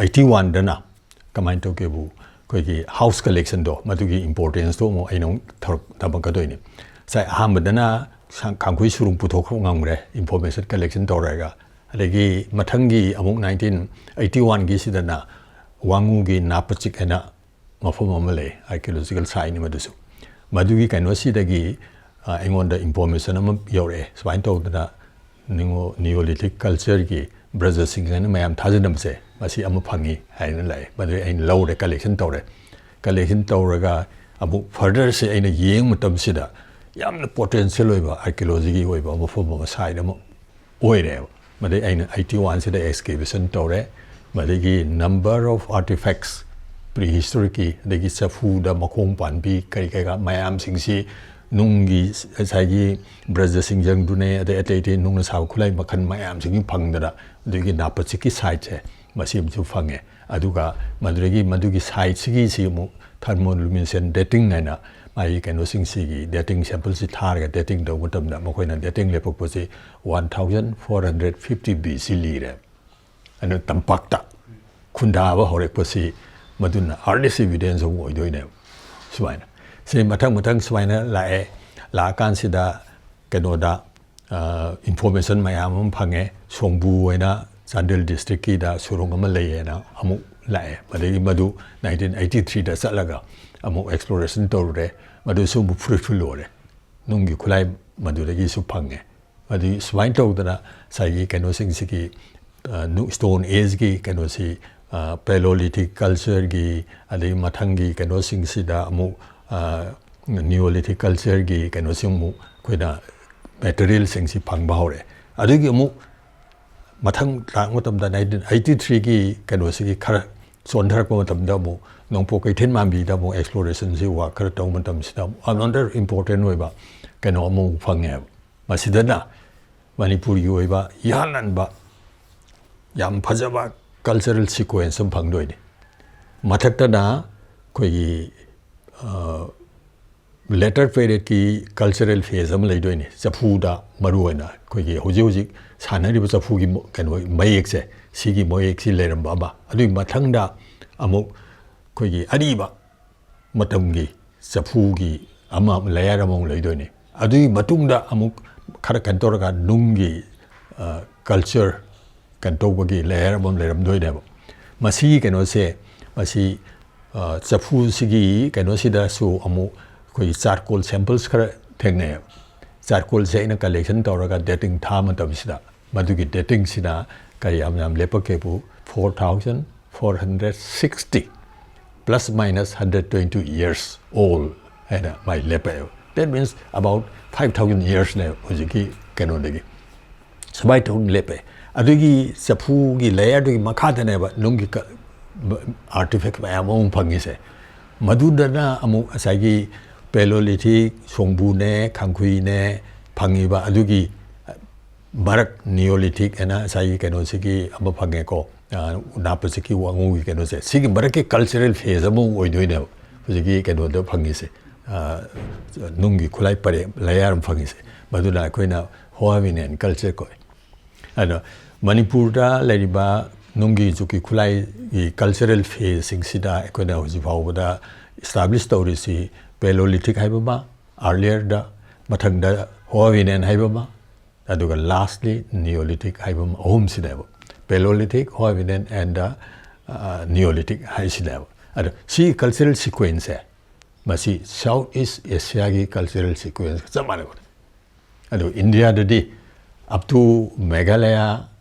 eighty oneꯗꯅ ꯀꯃꯥꯏꯅ ꯇꯧꯒꯦꯕꯨ, ꯑꯩꯈꯣꯏꯒꯤ house collectionꯗꯣ, ꯃꯗꯨꯒꯤ importanceꯇꯣ ꯑꯃꯨꯛ ꯑꯩꯅ ꯑꯃꯨꯛ ꯊꯧꯔꯛ-, ꯇꯝꯃꯛꯀꯗꯣꯏꯅꯤ꯫ ꯉꯁꯥꯏ ꯑꯍꯥꯟꯕꯗꯅ ꯁꯥ-, ꯈꯥꯡꯈꯨꯏ ꯁꯨꯔꯨꯡ ꯄꯨꯊꯣꯛꯄ ꯉꯝꯈ꯭ꯔꯦ, information collection ꯇꯧꯔꯒ꯫ ꯑꯗꯒꯤ ꯃꯊꯪꯒꯤ ꯑꯃꯨꯛ nineteen eighty oneꯒꯤꯁꯤꯗꯅ ꯋꯥꯉꯨꯒꯤ ꯅꯥꯄꯆꯤꯛ ꯍꯥꯏꯅ ꯃꯐꯝ ꯑꯃ ꯂꯩ, archaeological siteꯅꯤ ꯃꯗꯨꯁꯨ꯫ ꯃꯗꯨꯒꯤ ꯀꯩꯅꯣꯁꯤꯗꯒꯤ ꯑꯩꯉꯣꯟꯗ ꯏꯟꯐꯣꯔꯃꯦꯁꯟ ꯑꯃ ꯌꯧꯔꯛꯑꯦ, ꯁꯨꯃꯥꯏꯅ ꯇꯧꯗꯅ ꯅꯤꯌꯣꯂꯤꯊꯤꯛ ꯀꯜꯆꯔꯒꯤ ꯕ꯭ꯔꯖꯁꯤꯡ ꯍꯥꯏꯅ ꯃꯌꯥꯝ ꯊꯥꯖꯅꯕꯁꯦ, ꯃꯁꯤ ꯑꯃ ꯐꯪꯉꯤ ꯍꯥꯏꯅ ꯂꯥꯛꯑꯦ꯫ ꯃꯗꯨꯗꯩ ꯑꯩꯅ ꯂꯧꯔꯦ, ꯀꯂꯦꯛꯁꯟ ꯇꯧꯔꯦ꯫ ꯀꯂꯦꯛꯁꯟ ꯇꯧꯔꯒ ꯑꯃꯨꯛ ꯐꯔꯗꯔꯁꯦ ꯑꯩꯅ ꯌꯦꯡꯕ ꯃꯇꯝꯁꯤꯗ ꯌꯥꯝꯅ ꯄꯣꯇꯦꯟꯁꯤꯌꯦꯜ ꯑꯣꯏꯕ ꯑꯥꯔꯀꯤꯑꯣꯂꯣꯖꯤꯒꯤ ꯑꯣꯏꯕ ꯃꯐꯝ ꯑꯃ, ꯁꯥꯏꯠ ꯑꯃ ꯑꯣꯏꯔꯦꯕ꯫ ꯃꯗꯩ ꯑꯩꯅ ꯑꯩꯠꯇꯤ ꯋꯥꯟꯁꯤꯗ ꯑꯦꯛꯁꯀꯦꯚꯦꯁꯟ ꯇꯧꯔꯦ꯫ ꯃꯗꯒꯤ number of artifacts, ꯄ꯭ꯔꯤ ꯍꯤꯁꯇꯣꯔꯤꯛꯀꯤ, ꯑꯗꯒꯤ ꯆꯐꯨꯗ ꯃꯈꯣꯡ ꯄꯥꯟꯕꯤ ꯀꯔꯤ ꯀꯩꯀꯥ ꯃꯌꯥꯝꯁꯤꯡꯁꯤ, ꯅꯨꯡꯒꯤ ꯉꯁꯥꯏꯒꯤ ꯕ꯭ꯔꯖꯁꯤꯡꯖꯪꯗꯨꯅꯦ, ꯑꯗꯩ ꯑꯇꯩ ꯑꯇꯩ ꯅꯨꯡꯅ ꯁꯥꯕ ꯈꯨꯠꯂꯥꯏ ꯃꯈꯜ ꯃꯌꯥꯝꯁꯤꯡ ꯐꯪꯗꯅ, ꯑꯗꯨꯒꯤ ꯅꯥꯄꯆꯤꯛꯀꯤ ꯁꯥꯏꯠꯁꯦ ꯃꯁꯤ ꯑꯃꯁꯨ ꯐꯪꯉꯦ꯫ ꯑꯗꯨꯒ ꯃꯗꯨꯗꯒꯤ ꯃꯗꯨꯒꯤ ꯁꯥꯏꯠꯁꯤꯒꯤꯁꯤ ꯑꯃꯨꯛ thermoluminescent dating ꯍꯥꯏꯅ ꯃꯥꯒꯤ ꯀꯩꯅꯣꯁꯤꯡꯁꯤꯒꯤ dating sampleꯁꯤ ꯊꯥꯔꯒ dating ꯇꯧꯕ ꯃꯇꯝꯗ ꯃꯈꯣꯏꯅ dating ꯂꯦꯞꯄꯛꯄꯁꯤ one thousand four hundred fifty B C ꯂꯤꯔꯦ꯫ ꯑꯗꯨꯅ ꯇꯝꯄꯥꯛꯇ ꯈꯨꯟꯗꯥꯕ ꯍꯧꯔꯛꯄꯁꯤ ꯃꯗꯨꯅ earliest evidence ꯑꯃ ꯑꯣꯏꯗꯣꯏꯅꯦꯕ꯫ ꯁꯨꯃꯥꯏꯅ ꯁꯤ ꯃꯊꯪ ꯃꯊꯪ ꯁꯨꯃꯥꯏꯅ ꯂꯥꯛꯑꯦ꯫ ꯂꯥꯛꯑꯀꯥꯟꯁꯤꯗ ꯀꯩꯅꯣꯗ ꯏꯟꯐꯣꯔꯃꯦꯁꯟ ꯃꯌꯥꯝ ꯑꯃ ꯐꯪꯉꯦ꯫ ꯁꯣꯡꯕꯨ ꯑꯣꯏꯅ ꯆꯥꯟꯗꯦꯜ ꯗꯤꯁꯇ꯭ꯔꯤꯛꯀꯤꯗ ꯁꯨꯔꯨꯡ ꯑꯃ ꯂꯩꯌꯦꯅ ꯑꯃꯨꯛ ꯂꯥꯛꯑꯦ꯫ ꯃꯗꯒꯤ ꯃꯗꯨ ꯅꯥꯏꯟꯇꯤꯟ ꯑꯩꯠꯇꯤ ꯊ꯭ꯔꯤꯗ ꯆꯠꯂꯒ ꯑꯃꯨꯛ ꯑꯦꯛꯁꯄ꯭ꯂꯣꯔꯦꯁꯟ ꯇꯧꯔꯨꯔꯦ꯫ ꯃꯗꯨꯁꯨ ꯑꯃꯨꯛ ꯐ꯭ꯔꯨꯏꯠꯐꯨꯜ ꯑꯣꯏꯔꯦ꯫ ꯅꯨꯡꯒꯤ ꯈꯨꯠꯂꯥꯏ ꯃꯗꯨꯗꯒꯤꯁꯨ ꯐꯪꯉꯦ꯫ ꯑꯗꯨ ꯁꯨꯃꯥꯏꯅ ꯇꯧꯗꯅ ꯉꯁꯥꯏꯒꯤ ꯀꯩꯅꯣꯁꯤꯡꯁꯤꯒꯤ, ꯁ꯭ꯇꯣꯟ ꯑꯦꯖꯀꯤ ꯀꯩꯅꯣꯁꯤ, ꯄꯦꯂꯣꯂꯤꯊꯤꯛ ꯀꯜꯆꯔꯒꯤ, ꯑꯗꯒꯤ ꯃꯊꯪꯒꯤ ꯀꯩꯅꯣꯁꯤꯡꯁꯤꯗ ꯑꯃꯨꯛ ꯅꯤꯌꯣꯂꯤꯊꯤꯛ ꯀꯜꯆꯔꯒꯤ ꯀꯩꯅꯣꯁꯤ ꯑꯃꯨꯛ ꯑꯩꯈꯣꯏꯅ ꯃꯦꯇꯔꯤꯌꯦꯜꯁꯤꯡꯁꯤ ꯐꯪꯕ ꯍꯧꯔꯛꯑꯦ꯫ ꯑꯗꯨꯒꯤ ꯑꯃꯨꯛ ꯃꯊꯪ ꯂꯥꯛꯄ ꯃꯇꯝꯗ ꯅꯥꯏꯟꯇꯤꯟ ꯑꯩꯠꯇꯤ ꯊ꯭ꯔꯤꯒꯤ ꯀꯩꯅꯣꯁꯤꯒꯤ ꯈꯔ ꯆꯣꯟꯊꯔꯛꯄ ꯃꯇꯝꯗ ꯑꯃꯨꯛ ꯅꯣꯡꯄꯣꯛ ꯀꯩꯊꯦꯜ ꯃꯥꯟꯕꯤꯗ ꯑꯃꯨꯛ ꯑꯦꯛꯁꯄ꯭ꯂꯣꯔꯦꯁꯟꯁꯤ ꯋꯥꯛ ꯈꯔ ꯇꯧꯕ ꯃꯇꯝꯁꯤꯗ ꯑꯃꯨꯛ another important ꯑꯣꯏꯕ ꯀꯩꯅꯣ ꯑꯃꯃꯨꯛ ꯐꯪꯉꯦꯕ꯫ ꯃꯁꯤꯗꯅ ꯃꯅꯤꯄꯨꯔꯒꯤ ꯑꯣꯏꯕ ꯏꯍꯥꯟ ꯍꯥꯟꯕ ꯌꯥꯝ ꯐꯖꯕ ꯀꯜꯆꯔꯦꯜ ꯁꯤꯀ꯭ꯋꯦꯟꯁ ꯑꯃ ꯐꯪꯗꯣꯏꯅꯤ꯫ ꯃꯊꯛꯇꯅ ꯑꯩꯈꯣꯏꯒꯤ ꯂꯦꯇꯔ ꯄꯦꯔꯦꯠꯀꯤ ꯀꯜꯆꯔꯦꯜ ꯐꯦꯁ ꯑꯃ ꯂꯩꯗꯣꯏꯅꯤ꯫ ꯆꯐꯨꯗ ꯃꯔꯨꯑꯣꯏꯅ ꯑꯩꯈꯣꯏꯒꯤ ꯍꯧꯖꯤꯛ ꯍꯧꯖꯤꯛ ꯁꯥꯟꯅꯔꯤꯕ ꯆꯐꯨꯒꯤ ꯀꯩꯅꯣ ꯃꯌꯦꯛꯁꯦ, ꯁꯤꯒꯤ ꯃꯌꯦꯛꯁꯤ ꯂꯩꯔꯝꯕ ꯑꯃ꯫ ꯑꯗꯨꯒꯤ ꯃꯊꯪꯗ ꯑꯃꯨꯛ ꯑꯩꯈꯣꯏꯒꯤ ꯑꯔꯤꯕ ꯃꯇꯝꯒꯤ ꯆꯐꯨꯒꯤ ꯑꯃ, ꯂꯦꯌꯔ ꯑꯃꯃꯨꯛ ꯂꯩꯗꯣꯏꯅꯤ꯫ ꯑꯗꯨꯒꯤ ꯃꯇꯨꯡꯗ ꯑꯃꯨꯛ ꯈꯔ ꯀꯩꯅꯣ ꯇꯧꯔꯒ ꯅꯨꯡꯒꯤ ꯀꯜꯆꯔ ꯀꯩꯅꯣ ꯇꯧꯕꯒꯤ ꯂꯦꯌꯔ ꯑꯃꯃꯨꯛ ꯂꯩꯔꯝꯗꯣꯏꯅꯦꯕ꯫ ꯃꯁꯤꯒꯤ ꯀꯩꯅꯣꯁꯦ, ꯃꯁꯤ ꯆꯐꯨꯁꯤꯒꯤ ꯀꯩꯅꯣꯁꯤꯗꯁꯨ ꯑꯃꯨꯛ ꯑꯩꯈꯣꯏꯒꯤ ꯆꯥꯔꯀꯣꯜ ꯁꯦꯝꯄꯜꯁ ꯈꯔ ꯊꯦꯡꯅꯩꯌꯦꯕ꯫ ꯆꯥꯔꯀꯣꯜꯁꯦ ꯑꯩꯅ ꯀꯂꯦꯛꯁꯟ ꯇꯧꯔꯒ ꯗꯦꯇꯤꯡ ꯊꯥ ꯃꯇꯝꯁꯤꯗ ꯃꯗꯨꯒꯤ ꯗꯦꯇꯤꯡꯁꯤꯅ ꯀꯌꯥꯝ ꯌꯥꯝ ꯂꯦꯞꯄꯛꯀꯦꯕꯨ, four thousand four hundred sixty plus minus hundred twenty years old ꯍꯥꯏꯅ ꯃꯥꯏ ꯂꯦꯞꯄꯛꯑꯦꯕ꯫ That means about five thousand yearsꯅꯦꯕ ꯍꯧꯖꯤꯛꯀꯤ ꯀꯩꯅꯣꯗꯒꯤ꯫ ꯁꯨꯃꯥꯏꯅ ꯇꯧꯅ ꯂꯦꯞꯄꯦ꯫ ꯑꯗꯨꯒꯤ ꯆꯐꯨꯒꯤ ꯂꯦꯌꯔꯗꯨꯒꯤ ꯃꯈꯥꯗꯅꯦꯕ ꯅꯨꯡꯒꯤ ꯑꯥꯔꯇꯤꯐꯦꯛ ꯃꯌꯥꯝ ꯑꯃ ꯐꯪꯉꯤꯁꯦ꯫ ꯃꯗꯨꯗꯅ ꯑꯃꯨꯛ ꯉꯁꯥꯏꯒꯤ ꯄꯦꯂꯣꯂꯤꯊꯤꯛ, ꯁꯣꯡꯕꯨꯅꯦ, ꯈꯥꯡꯈꯨꯏꯅꯦ ꯐꯪꯉꯤꯕ ꯑꯗꯨꯒꯤ ꯃꯔꯛ ꯅꯤꯌꯣꯂꯤꯊꯤꯛ ꯍꯥꯏꯅ ꯉꯁꯥꯏꯒꯤ ꯀꯩꯅꯣꯁꯤꯒꯤ ꯑꯃ ꯐꯪꯉꯦꯀꯣ, ꯅꯥꯄꯁꯤꯛꯀꯤ ꯋꯥꯉꯨꯒꯤ ꯀꯩꯅꯣꯁꯦ, ꯁꯤꯒꯤ ꯃꯔꯛꯀꯤ ꯀꯜꯆꯔꯦꯜ ꯐꯦꯖ ꯑꯃ ꯑꯣꯏꯗꯣꯏꯅꯦꯕ ꯍꯧꯖꯤꯛꯀꯤ ꯀꯩꯅꯣꯗ ꯐꯪꯉꯤꯁꯦ꯫ ꯅꯨꯡꯒꯤ ꯈꯨꯠꯂꯥꯏ ꯄꯔꯦꯡ ꯂꯦꯌꯔ ꯑꯃ ꯐꯪꯉꯤꯁꯦ꯫ ꯃꯗꯨꯅ ꯑꯩꯈꯣꯏꯅ ꯍꯣꯃꯤꯅꯦꯟ ꯀꯜꯆꯔ ꯀꯧꯏ꯫ ꯑꯗꯣ ꯃꯅꯤꯄꯨꯔꯗ ꯂꯩꯔꯤꯕ ꯅꯨꯡꯒꯤ ꯖꯨꯛꯀꯤ ꯈꯨꯠꯂꯥꯏꯒꯤ ꯀꯜꯆꯔꯦꯜ ꯐꯦꯖꯁꯤꯡꯁꯤꯗ ꯑꯩꯈꯣꯏꯅ ꯍꯧꯖꯤꯛ ꯐꯥꯎꯕꯗ ꯏꯁꯇꯥꯕ꯭ꯂꯤꯁ ꯇꯧꯔꯤꯁꯤ ꯄꯦꯂꯣꯂꯤꯊꯤꯛ ꯍꯥꯏꯕ ꯑꯃ, ꯑꯥꯔꯂꯤꯌꯔꯗ, ꯃꯊꯪꯗ ꯍꯣꯃꯤꯅꯦꯟ ꯍꯥꯏꯕ ꯑꯃ, ꯑꯗꯨꯒ ꯂꯥꯁꯂꯤ ꯅꯤꯌꯣꯂꯤꯊꯤꯛ ꯍꯥꯏꯕ ꯑꯃ, ꯑꯍꯨꯝꯁꯤꯅꯦꯕ꯫ Paleolithic, Hovinine and the Neolithic ꯍꯥꯏꯁꯤꯅꯦꯕ꯫ ꯑꯗꯣ ꯁꯤ ꯀꯜꯆꯔꯦꯜ ꯁꯤꯀ꯭ꯋꯦꯟꯁꯁꯦ ꯃꯁꯤ ꯁꯥꯎꯠ ꯏꯁ ꯑꯦꯁꯤꯌꯥꯒꯤ ꯀꯜꯆꯔꯦꯜ ꯁꯤꯀ꯭ꯋꯦꯟꯁꯀ ꯆꯞ ꯃꯥꯟꯅꯕꯅꯤ꯫ ꯑꯗꯨ ꯏꯟꯗꯤꯌꯥꯗꯗꯤ up to Meghalaya,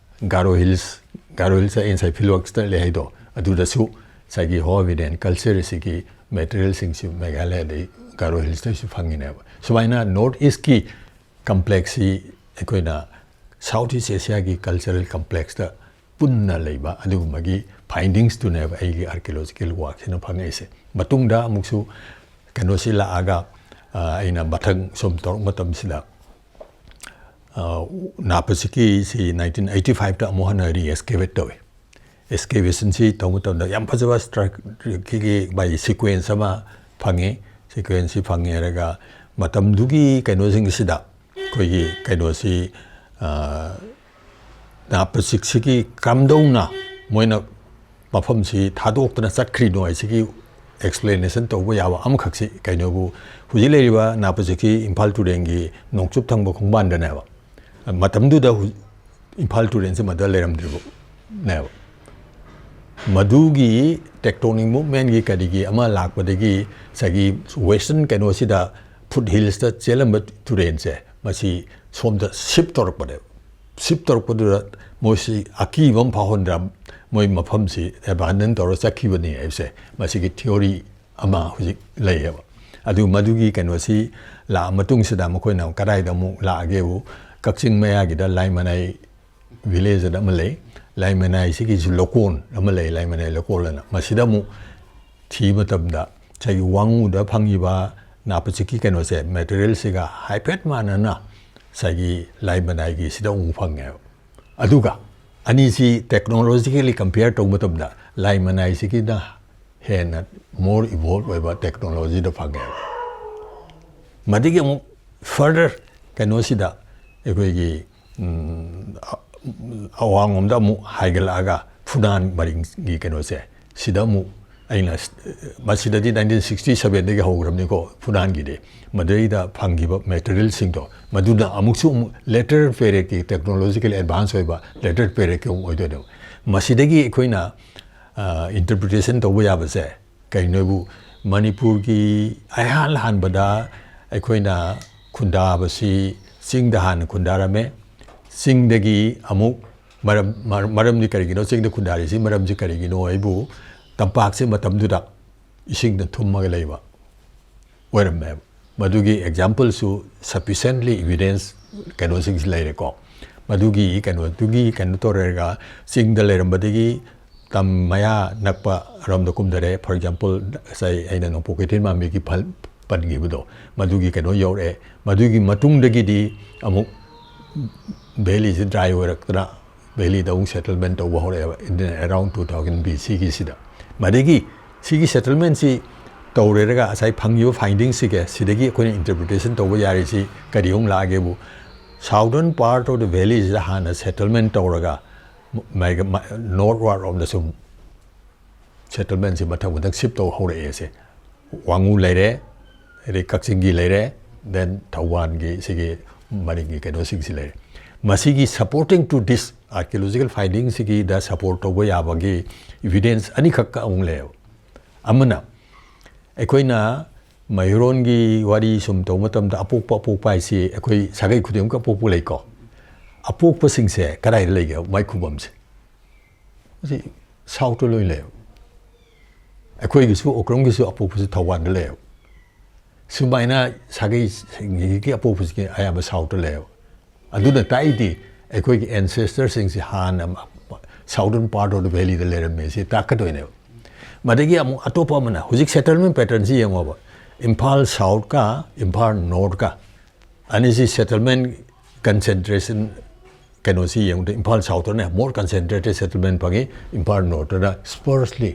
Garo hills, Garo hills ꯑꯩ ꯉꯁꯥꯏ ꯐꯤꯜꯋꯥꯛꯁꯇ ꯂꯩ ꯍꯥꯏꯗꯣ, ꯑꯗꯨꯗꯁꯨ ꯉꯁꯥꯏꯒꯤ ꯍꯣꯃꯤꯅꯦꯟ ꯀꯜꯆꯔ ꯑꯁꯤꯒꯤ ꯃꯦꯇꯔꯤꯌꯦꯜꯁꯤꯡꯁꯤ ꯃꯦꯘꯥꯂꯌꯥꯗꯩ ꯒꯥꯔꯣ ꯍꯤꯜꯁꯇꯩꯁꯨ ꯐꯪꯉꯤꯅꯦꯕ꯫ ꯁꯨꯃꯥꯏꯅ ꯅꯣꯔꯠ ꯏꯁꯀꯤ ꯀꯝꯄ꯭ꯂꯦꯛꯁꯁꯤ ꯑꯩꯈꯣꯏꯅ ꯁꯥꯎꯠ ꯏꯁ ꯑꯦꯁꯤꯌꯥꯒꯤ ꯀꯜꯆꯔꯦꯜ ꯀꯝꯄ꯭ꯂꯦꯛꯁꯇ ꯄꯨꯟꯅ ꯂꯩꯕ ꯑꯗꯨꯒꯨꯝꯕꯒꯤ ꯐꯥꯏꯟꯗꯤꯡꯁꯇꯨꯅꯦꯕ ꯑꯩꯒꯤ ꯑꯥꯔꯀꯤꯑꯣꯂꯣꯖꯤꯀꯦꯜ ꯋꯥꯔꯛꯁꯤꯅ ꯐꯪꯉꯛꯏꯁꯦ꯫ ꯃꯇꯨꯡꯗ ꯑꯃꯨꯛꯁꯨ ꯀꯩꯅꯣꯁꯤ ꯂꯥꯛꯑꯒ, ꯑ, ꯑꯩꯅ ꯃꯊꯪ ꯁꯨꯝ ꯇꯧꯔꯛ ꯃꯇꯝꯁꯤꯗ, ꯑ, ꯅꯥꯄꯁꯤꯀꯤꯁꯤ nineteen eighty fiveꯇ ꯑꯃꯨꯛ ꯍꯟꯅ ꯔꯤꯑꯦꯛꯁꯀꯦꯚꯦꯠ ꯇꯧꯏ꯫ ꯑꯦꯛꯁꯀꯦꯚꯦꯁꯟꯁꯤ ꯇꯧꯕ ꯃꯇꯝꯗ ꯌꯥꯝ ꯐꯖꯕ ꯁ꯭ꯇ꯭ꯔꯛ-, ꯀꯤ, ꯀꯤ, ꯃꯥꯒꯤ ꯁꯤꯀ꯭ꯋꯦꯟꯁ ꯑꯃ ꯐꯪꯉꯤ꯫ ꯁꯤꯀ꯭ꯋꯦꯟꯁꯁꯤ ꯐꯪꯉꯦ ꯍꯥꯏꯔꯒ ꯃꯇꯝꯗꯨꯒꯤ ꯀꯩꯅꯣꯁꯤꯡꯁꯤꯗ ꯑꯩꯈꯣꯏꯒꯤ ꯀꯩꯅꯣꯁꯤ, ꯑ, ꯅꯥꯄꯁꯤꯛꯁꯤꯒꯤ ꯀꯝꯗꯧꯅ ꯃꯣꯏꯅ ꯃꯐꯝꯁꯤ ꯊꯥꯗꯣꯛꯇꯅ ꯆꯠꯈ꯭ꯔꯤꯅꯣ ꯍꯥꯏꯁꯤꯒꯤ ꯑꯦꯛꯁꯄ꯭ꯂꯦꯅꯦꯁꯟ ꯇꯧꯕ ꯌꯥꯕ ꯑꯃꯈꯛꯁꯤ ꯀꯩꯅꯣꯕꯨ, ꯍꯧꯖꯤꯛ ꯂꯩꯔꯤꯕ ꯅꯥꯄꯁꯤꯛꯁꯤ ꯏꯝꯐꯥꯜ ꯇꯨꯔꯦꯜꯒꯤ ꯅꯣꯡꯆꯨꯞ ꯊꯪꯕ ꯈꯣꯡꯕꯥꯟꯗꯅꯦꯕ꯫ ꯃꯇꯝꯗꯨꯗ ꯍꯧ-, ꯏꯝꯐꯥꯜ ꯇꯨꯔꯦꯜꯁꯤ ꯃꯗ ꯂꯩꯔꯝꯗ꯭ꯔꯤꯕꯅꯦꯕ꯫ ꯃꯗꯨꯒꯤ tectonic movementꯀꯤ ꯀꯔꯤꯒꯤ ꯑꯃ ꯂꯥꯛꯄꯗꯒꯤ ꯉꯁꯥꯏꯒꯤ western ꯀꯩꯅꯣꯁꯤꯗ foot hillsꯇ ꯆꯦꯜꯂꯝꯕ ꯇꯨꯔꯦꯟꯁꯦ ꯃꯁꯤ ꯁꯣꯝꯗ shift ꯇꯧꯔꯛꯄꯅꯦꯕ꯫ Shift ꯇꯧꯔꯛꯄꯗꯨꯗ ꯃꯣꯏꯁꯤ ꯑꯀꯤꯕ ꯑꯃ ꯐꯥꯎꯍꯟꯗ꯭ꯔꯥ, ꯃꯣꯏ ꯃꯐꯝꯁꯤ abandon ꯇꯧꯔ ꯆꯠꯈꯤꯕꯅꯤ ꯍꯥꯏꯕꯁꯦ ꯃꯁꯤꯒꯤ theory ꯑꯃ ꯍꯧꯖꯤꯛ ꯂꯩꯌꯦꯕ꯫ ꯑꯗꯨ ꯃꯗꯨꯒꯤ ꯀꯩꯅꯣꯁꯤ ꯂꯥꯛꯑ ꯃꯇꯨꯡꯁꯤꯗ ꯃꯈꯣꯏꯅ ꯀꯗꯥꯏꯗ ꯑꯃꯨꯛ ꯂꯥꯛꯑꯒꯦꯕꯨ, ꯀꯛꯆꯤꯡ ꯃꯌꯥꯒꯤꯗ ꯂꯥꯏꯃꯅꯥꯏ village ꯑꯃ ꯂꯩ, ꯂꯥꯏꯃꯅꯥꯏꯁꯤꯒꯤꯁꯨ ꯂꯧꯀꯣꯟ ꯑꯃ ꯂꯩ, ꯂꯥꯏꯃꯅꯥꯏ ꯂꯧꯀꯣꯟ ꯑꯅ꯫ ꯃꯁꯤꯗ ꯑꯃꯨꯛ ꯊꯤꯕ ꯃꯇꯝꯗ ꯉꯁꯥꯏꯒꯤ ꯋꯥꯉꯨꯗ ꯐꯪꯉꯤꯕ ꯅꯥꯄꯆꯤꯛꯀꯤ ꯀꯩꯅꯣꯁꯦ materialꯁꯤꯒ ꯍꯥꯏꯐꯦꯠ ꯃꯥꯟꯅꯅ ꯉꯁꯥꯏꯒꯤ ꯂꯥꯏꯃꯅꯥꯏꯒꯤꯁꯤꯗ ꯑꯃꯨꯛ ꯐꯪꯉꯦꯕ꯫ ꯑꯗꯨꯒ ꯑꯅꯤꯁꯤ technologically compare ꯇꯧꯕ ꯃꯇꯝꯗ ꯂꯥꯏꯃꯅꯥꯏꯁꯤꯒꯤꯅ ꯍꯦꯟꯅ more evolve ꯑꯣꯏꯕ technologyꯗ ꯐꯪꯉꯦꯕ꯫ ꯃꯗꯒꯤ ꯑꯃꯨꯛ further ꯀꯩꯅꯣꯁꯤꯗ ꯑꯩꯈꯣꯏꯒꯤ, ꯎꯝ, ꯑ-, ꯑꯋꯥꯡꯂꯣꯝꯗ ꯑꯃꯨꯛ ꯍꯥꯏꯒꯠꯂꯛꯑꯒ ꯐꯨꯅꯥꯟ ꯃꯔꯤꯡꯒꯤ ꯀꯩꯅꯣꯁꯦ ꯁꯤꯗ ꯑꯃꯨꯛ ꯑꯩꯅ ꯁ-, ꯃꯁꯤꯗꯗꯤ nineteen sixty sevenꯗꯒꯤ ꯍꯧꯈ꯭ꯔꯕꯅꯤꯀꯣ ꯐꯨꯅꯥꯟꯒꯤꯗꯤ꯫ ꯃꯗꯩꯗ ꯐꯪꯈꯤꯕ materialꯁꯤꯡꯗꯣ ꯃꯗꯨꯅ ꯑꯃꯨꯛꯁꯨ ꯑꯃꯨꯛ later periodꯀꯤ technological advance ꯑꯣꯏꯕ later periodꯀꯤ ꯑꯃꯨꯛ ꯑꯣꯏꯗꯣꯏꯅꯦꯕ꯫ ꯃꯁꯤꯗꯒꯤ ꯑꯩꯈꯣꯏꯅ, ꯑ, interpretation ꯇꯧꯕ ꯌꯥꯕꯁꯦ ꯀꯩꯅꯣꯕꯨ, ꯃꯅꯤꯄꯨꯔꯒꯤ ꯑꯩꯍꯥꯟ ꯍꯥꯟꯕꯗ ꯑꯩꯈꯣꯏꯅ ꯈꯨꯟꯗꯥꯕꯁꯤ ꯆꯤꯡꯗ ꯍꯥꯟꯅ ꯈꯨꯟꯗꯥꯔꯝꯃꯦ꯫ ꯆꯤꯡꯗꯒꯤ ꯑꯃꯨꯛ ꯃꯔꯝ, ꯃꯔ-, ꯃꯔꯝꯗꯤ ꯀꯔꯤꯒꯤꯅꯣ ꯆꯤꯡꯗ ꯈꯨꯟꯗꯥꯔꯤꯁꯤ ꯃꯔꯝꯁꯤ ꯀꯔꯤꯒꯤꯅꯣ ꯍꯥꯏꯕꯨ, ꯇꯝꯄꯥꯛꯁꯤ ꯃꯇꯝꯗꯨꯗ ꯏꯁꯤꯡꯅ ꯊꯨꯝꯃꯒ ꯂꯩꯕ ꯑꯣꯏꯔꯝꯃꯦꯕ꯫ ꯃꯗꯨꯒꯤ exampleꯁꯨ sufficiently evidence ꯀꯩꯅꯣꯁꯤꯡꯁꯤ ꯂꯩꯔꯦꯀꯣ꯫ ꯃꯗꯨꯒꯤ ꯀꯩꯅꯣꯗꯨꯒꯤ ꯀꯩꯅꯣ ꯇꯧꯔꯒ ꯆꯤꯡꯗ ꯂꯩꯔꯝꯕꯗꯒꯤ ꯇꯝ ꯃꯌꯥ ꯅꯛꯄ ꯑꯔꯣꯝꯗ ꯀꯨꯝꯊꯔꯦ꯫ For example, ꯉꯁꯥꯏ ꯑꯩꯅ ꯅꯣꯡꯄꯣꯛ ꯀꯩꯊꯦꯜ ꯃꯥꯟꯕꯤꯒꯤ ꯐꯜ-, ꯄꯟꯈꯤꯕꯗꯣ, ꯃꯗꯨꯒꯤ ꯀꯩꯅꯣ ꯌꯧꯔꯛꯑꯦ꯫ ꯃꯗꯨꯒꯤ ꯃꯇꯨꯡꯗꯒꯤꯗꯤ ꯑꯃꯨꯛ valleyꯁꯤ dry ꯑꯣꯏꯔꯛꯇꯅ valleyꯗ ꯑꯃꯨꯛ settlement ꯇꯧꯕ ꯍꯧꯔꯛꯑꯦꯕ, in and around two thousand BCꯒꯤꯁꯤꯗ꯫ ꯃꯗꯒꯤ ꯁꯤꯒꯤ settlementꯁꯤ ꯇꯧꯔꯦꯔꯒ ꯉꯁꯥꯏ ꯐꯪꯉꯤꯕ findingꯁꯤꯒ ꯁꯤꯗꯒꯤ ꯑꯩꯈꯣꯏꯅ interpretation ꯇꯧꯕ ꯌꯥꯔꯤꯁꯤ ꯀꯔꯤ ꯑꯃꯨꯛ ꯂꯥꯛꯑꯒꯦꯕꯨ, southern part of the valleyꯁꯤꯗ ꯍꯥꯟꯅ settlement ꯇꯧꯔꯒ ꯃ-, ꯃ-, northward ꯔꯣꯝꯗ ꯁꯨꯝ settlementꯁꯤ ꯃꯊꯪ ꯃꯊꯪ shift ꯇꯧ ꯍꯧꯔꯛꯑꯦꯁꯦ꯫ ꯋꯥꯉꯨ ꯂꯩꯔꯦ, ꯑꯗꯩ ꯀꯛꯆꯤꯡꯒꯤ ꯂꯩꯔꯦ, then ꯊꯧꯕꯥꯜꯒꯤ ꯁꯤꯒꯤ ꯃꯔꯤꯡꯒꯤ ꯀꯩꯅꯣꯁꯤꯡꯁꯤ ꯂꯩꯔꯦ꯫ ꯃꯁꯤꯒꯤ supporting to this ꯑꯥꯔꯀꯤꯑꯣꯂꯣꯖꯤꯀꯦꯜ ꯐꯥꯏꯟꯗꯤꯡꯁꯤꯒꯤꯗ ꯁꯄꯣꯔꯠ ꯇꯧꯕ ꯌꯥꯕꯒꯤ ꯏꯕꯤꯗꯦꯟꯁ ꯑꯅꯤꯈꯛ ꯑꯃꯨꯛ ꯂꯩꯌꯦꯕ꯫ ꯑꯃꯅ, ꯑꯩꯈꯣꯏꯅ ꯃꯩꯍꯧꯔꯣꯟꯒꯤ ꯋꯥꯔꯤ ꯁꯨꯝ ꯇꯧꯕ ꯃꯇꯝꯗ, ꯑꯄꯣꯛꯄ ꯑꯄꯣꯛꯄ ꯍꯥꯏꯁꯤ ꯑꯩꯈꯣꯏ ꯁꯥꯒꯩ ꯈꯨꯗꯤꯡꯃꯛꯀꯤ ꯑꯄꯣꯛꯄ ꯂꯩꯀꯣ꯫ ꯑꯄꯣꯛꯄꯁꯤꯡꯁꯦ ꯀꯗꯥꯏꯗ ꯂꯩꯒꯦ? ꯃꯥꯏ ꯈꯨꯕꯝꯁꯦ ꯃꯁꯤ ꯁꯥꯎꯠꯇ ꯂꯣꯏ ꯂꯩꯌꯦꯕ꯫ ꯑꯩꯈꯣꯏꯒꯤꯁꯨ, ꯑꯣꯀ꯭ꯔꯝꯒꯤꯁꯨ ꯑꯄꯣꯛꯄꯁꯤ ꯊꯧꯕꯥꯜꯗ ꯂꯩꯌꯦꯕ꯫ ꯁꯨꯃꯥꯏꯅ ꯁꯥꯒꯩꯁꯤꯡꯒꯤ ꯑꯄꯣꯛꯄꯁꯤꯡ ꯑꯌꯥꯝꯕ ꯁꯥꯎꯠꯇ ꯂꯩꯌꯦꯕ꯫ ꯑꯗꯨꯅ ꯇꯥꯛꯏꯗꯤ ꯑꯩꯈꯣꯏꯒꯤ ancestorꯁꯤꯡꯁꯤ ꯍꯥꯟꯅ southern part of the valleyꯗ ꯂꯩꯔꯝꯃꯦ ꯁꯤ ꯇꯥꯛꯀꯗꯣꯏꯅꯦꯕ꯫ ꯃꯗꯒꯤ ꯑꯃꯨꯛ ꯑꯇꯣꯞꯄ ꯑꯃꯅ, ꯍꯧꯖꯤꯛ settlement patternꯁꯤ ꯌꯦꯡꯉꯣꯕ, ꯏꯝꯐꯥꯜ ꯁꯥꯎꯠꯀ ꯏꯝꯐꯥꯜ ꯅꯣꯔꯠꯀ ꯑꯅꯤꯁꯤ settlement concentration ꯀꯩꯅꯣꯁꯤ ꯌꯦꯡꯕꯗ ꯏꯝꯐꯥꯜ ꯁꯥꯎꯠꯇꯅ more concentrated settlement ꯐꯪꯉꯤ, ꯏꯝꯐꯥꯜ ꯅꯣꯔꯠꯇꯅ sparsely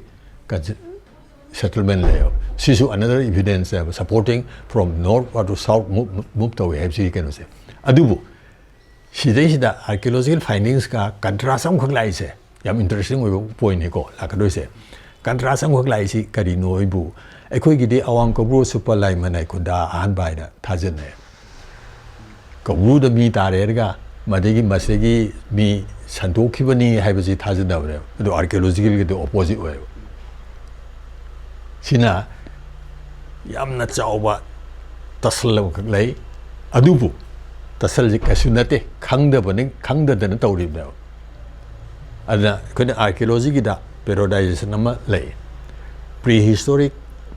settlement ꯂꯩꯌꯦꯕ꯫ ꯁꯤꯁꯨ another evidence supporting from north to south move, move ꯇꯧꯋꯤ ꯍꯥꯏꯕꯁꯤꯒꯤ ꯀꯩꯅꯣꯁꯦ꯫ ꯑꯗꯨꯕꯨ ꯁꯤꯗꯩꯁꯤꯗ archaeological findingsꯀ contrast ꯑꯃꯈꯛ ꯂꯥꯛꯏꯁꯦ ꯌꯥꯝ interesting ꯑꯣꯏꯕ pointꯅꯤꯀꯣ ꯂꯥꯛꯀꯗꯣꯏꯁꯦ꯫ Contrast ꯑꯃꯈꯛ ꯂꯥꯛꯏꯁꯤ ꯀꯔꯤꯅꯣ? ꯑꯩꯕꯨ, ꯑꯩꯈꯣꯏꯒꯤꯗꯤ ꯑꯋꯥꯡ ꯀꯧꯕ꯭ꯔꯨ ꯁꯨꯞꯄ ꯂꯥꯏ ꯃꯅꯥꯏ ꯈꯨꯟꯗꯥ ꯑꯍꯥꯟꯕ ꯍꯥꯏꯅ ꯊꯥꯖꯅꯩ꯫ ꯀꯧꯕ꯭ꯔꯨꯗ ꯃꯤ ꯇꯥꯔꯦꯔꯒ ꯃꯗꯒꯤ ꯃꯁꯤꯗꯒꯤ ꯃꯤ ꯁꯟꯗꯣꯛꯈꯤꯕꯅꯤ ꯍꯥꯏꯕꯁꯤ ꯊꯥꯖꯅꯕꯅꯦꯕ꯫ ꯑꯗꯨ archaeologicalꯒꯤꯗꯤ opposite ꯑꯣꯏꯌꯦꯕ꯫ ꯁꯤꯅ ꯌꯥꯝꯅ ꯆꯥꯎꯕ ꯇꯁꯜ ꯑꯃꯈꯛ ꯂꯩ꯫ ꯑꯗꯨꯕꯨ ꯇꯁꯜꯁꯤ ꯀꯩꯁꯨ ꯅꯠꯇꯦ, ꯈꯪꯗꯕꯅꯤ, ꯈꯪꯗꯗꯅ ꯇꯧꯔꯤꯕꯅꯦꯕ꯫ ꯑꯗꯨꯅ ꯑꯩꯈꯣꯏꯅ archaeologyꯒꯤꯗ periodization ꯑꯃ ꯂꯩ꯫ Prehistoric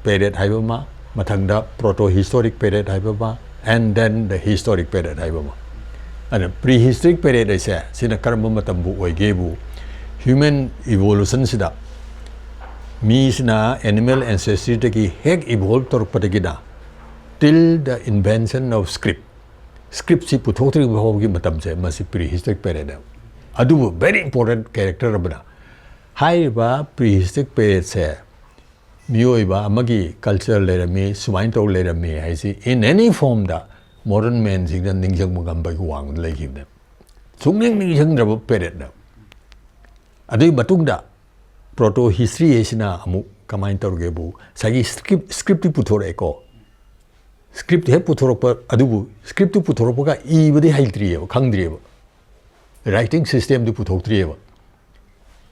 period ꯍꯥꯏꯕ ꯑꯃ, ꯃꯊꯪꯗ protohistoric period ꯍꯥꯏꯕ ꯑꯃ, and then the historic period ꯍꯥꯏꯕ ꯑꯃ꯫ ꯑꯗꯨꯅ prehistoric period ꯍꯥꯏꯁꯦ ꯁꯤꯅ ꯀꯔꯝꯕ ꯃꯇꯝꯕꯨ ꯑꯣꯏꯒꯦꯕꯨ, human evolutionꯁꯤꯗ ꯃꯤꯁꯤꯅ animal ancestryꯗꯒꯤ ꯍꯦꯛ evolve ꯇꯧꯔꯛꯄꯗꯒꯤꯅ till the invention of script, scriptꯁꯤ ꯄꯨꯊꯣꯛꯇ꯭ꯔꯤꯕ ꯐꯥꯎꯕꯒꯤ ꯃꯇꯝꯁꯦ ꯃꯁꯤ prehistoric periodꯅꯦꯕ꯫ ꯑꯗꯨꯕꯨ very important character ꯑꯃꯅ ꯍꯥꯏꯔꯤꯕ prehistoric periodꯁꯦ ꯃꯤꯑꯣꯏꯕ ꯑꯃꯒꯤ culture ꯂꯩꯔꯝꯃꯤ, ꯁꯨꯃꯥꯏꯅ ꯇꯧ ꯂꯩꯔꯝꯃꯤ ꯍꯥꯏꯁꯤ in any formꯗ modern manꯁꯤꯡꯅ ꯅꯤꯡꯁꯤꯡꯕ ꯉꯝꯕꯒꯤ ꯋꯥꯡꯃꯗ ꯂꯩꯈꯤꯕꯅꯦꯕ꯫ ꯁꯨꯡꯅꯤꯡ ꯅꯤꯡꯁꯤꯡꯗ꯭ꯔꯕ periodꯅꯦꯕ꯫ ꯑꯗꯨꯒꯤ ꯃꯇꯨꯡꯗ proto history ꯍꯥꯏꯁꯤꯅ ꯑꯃꯨꯛ ꯀꯃꯥꯏꯅ ꯇꯧꯔꯒꯦꯕꯨ, ꯉꯁꯥꯏꯒꯤ script, scriptꯇꯤ ꯄꯨꯊꯣꯔꯛꯑꯦꯀꯣ꯫ Script ꯍꯦꯛ ꯄꯨꯊꯣꯔꯛꯄ, ꯑꯗꯨꯕꯨ scriptꯇꯨ ꯄꯨꯊꯣꯔꯛꯄꯒ ꯏꯕꯗꯤ ꯍꯩꯇ꯭ꯔꯤꯑꯕ, ꯈꯪꯗ꯭ꯔꯤꯑꯕ꯫ ꯔꯥꯏꯇꯤꯡ ꯁꯤꯁꯇꯦꯝꯗꯤ ꯄꯨꯊꯣꯛꯇ꯭ꯔꯤꯑꯕ꯫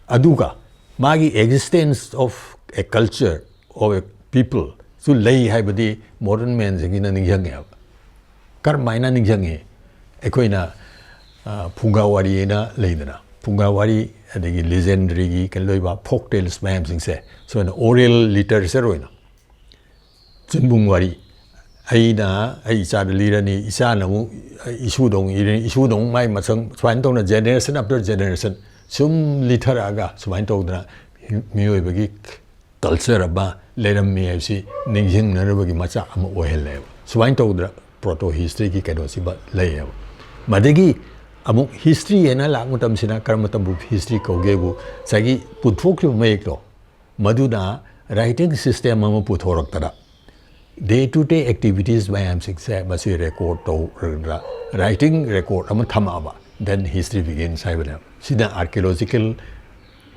ꯑꯗꯨꯒ ꯃꯥꯒꯤ existence of a culture, of a people ꯁꯨ ꯂꯩ ꯍꯥꯏꯕꯗꯤ ꯃꯣꯗꯔꯟ ꯃꯦꯟꯁꯤꯡꯒꯤꯅ ꯅꯤꯡꯁꯤꯡꯉꯦꯕ꯫ ꯀꯔꯝꯍꯥꯏꯅ ꯅꯤꯡꯁꯤꯡꯉꯤ? ꯑꯩꯈꯣꯏꯅ ꯐꯨꯡꯒꯥ ꯋꯥꯔꯤ ꯍꯥꯏꯅ ꯂꯩꯗꯅ, ꯐꯨꯡꯒꯥ ꯋꯥꯔꯤ, ꯑꯗꯒꯤ ꯂꯤꯖꯦꯟꯗꯔꯤꯒꯤ ꯀꯩꯅꯣ ꯂꯩꯕ ꯐꯣꯛ ꯇꯦꯜꯁ ꯃꯌꯥꯝꯁꯤꯡꯁꯦ ꯁꯨꯃꯥꯏꯅ ꯑꯣꯔꯦꯜ ꯂꯤꯇꯔꯦꯆꯔ ꯑꯣꯏꯅ ꯆꯤꯟꯕꯨꯡ ꯋꯥꯔꯤ, ꯑꯩꯅ ꯑꯩ ꯏꯆꯥꯗ ꯂꯤꯔꯅꯤ, ꯏꯆꯥꯅ ꯑꯃꯨꯛ ꯏꯁꯨꯗ ꯑꯃꯨꯛ ꯏꯔꯅꯤ, ꯏꯁꯨꯗ ꯑꯃꯨꯛ ꯃꯥꯏ ꯃꯊꯪ ꯁꯨꯃꯥꯏꯅ ꯇꯧꯅ ꯖꯦꯅꯦꯔꯦꯁꯟ ꯑꯥꯐꯇꯔ ꯖꯦꯅꯦꯔꯦꯁꯟ ꯁꯨꯝ ꯂꯤꯊꯔꯛꯑꯒ ꯁꯨꯃꯥꯏꯅ ꯇꯧꯗꯅ ꯃꯤꯑꯣꯏꯕꯒꯤ ꯀꯜꯆꯔ ꯑꯃ ꯂꯩꯔꯝꯃꯤ ꯍꯥꯏꯕꯁꯤ ꯅꯤꯡꯁꯤꯡꯅꯅꯕꯒꯤ ꯃꯆꯥꯛ ꯑꯃ ꯑꯣꯏꯍꯜꯂꯦꯕ꯫ ꯁꯨꯃꯥꯏꯅ ꯇꯧꯗꯅ ꯄ꯭ꯔꯣꯇꯣ ꯍꯤꯁꯇ꯭ꯔꯤꯒꯤ ꯀꯩꯅꯣꯁꯤꯃ ꯂꯩꯌꯦꯕ꯫ ꯃꯗꯒꯤ ꯑꯃꯨꯛ ꯍꯤꯁꯇ꯭ꯔꯤ ꯍꯥꯏꯅ ꯂꯥꯛꯄ ꯃꯇꯝꯁꯤꯅ ꯀꯔꯝꯕ ꯃꯇꯝꯕꯨ ꯍꯤꯁꯇ꯭ꯔꯤ ꯀꯧꯒꯦꯕꯨ ꯉꯁꯥꯏꯒꯤ ꯄꯨꯊꯣꯛꯈ꯭ꯔꯤꯕ ꯃꯌꯦꯛꯇꯣ ꯃꯗꯨꯅ ꯔꯥꯏꯇꯤꯡ ꯁꯤꯁꯇꯦꯝ ꯑꯃ ꯄꯨꯊꯣꯔꯛꯇꯅ ꯗꯦ ꯇꯨ ꯗꯦ ꯑꯦꯛꯇꯤꯚꯤꯇꯤꯁ ꯃꯌꯥꯝꯁꯤꯡꯁꯦ ꯃꯁꯤ ꯔꯦꯀꯣꯔꯠ ꯇꯧꯔꯒ ꯔꯥꯏꯇꯤꯡ ꯔꯦꯀꯣꯔꯠ ꯑꯃ ꯊꯝꯃꯛꯑꯕ, then history begins ꯍꯥꯏꯕꯅꯦꯕ꯫ ꯁꯤꯅ ꯑꯥꯔꯀꯤꯑꯣꯂꯣꯖꯤꯀꯦꯜ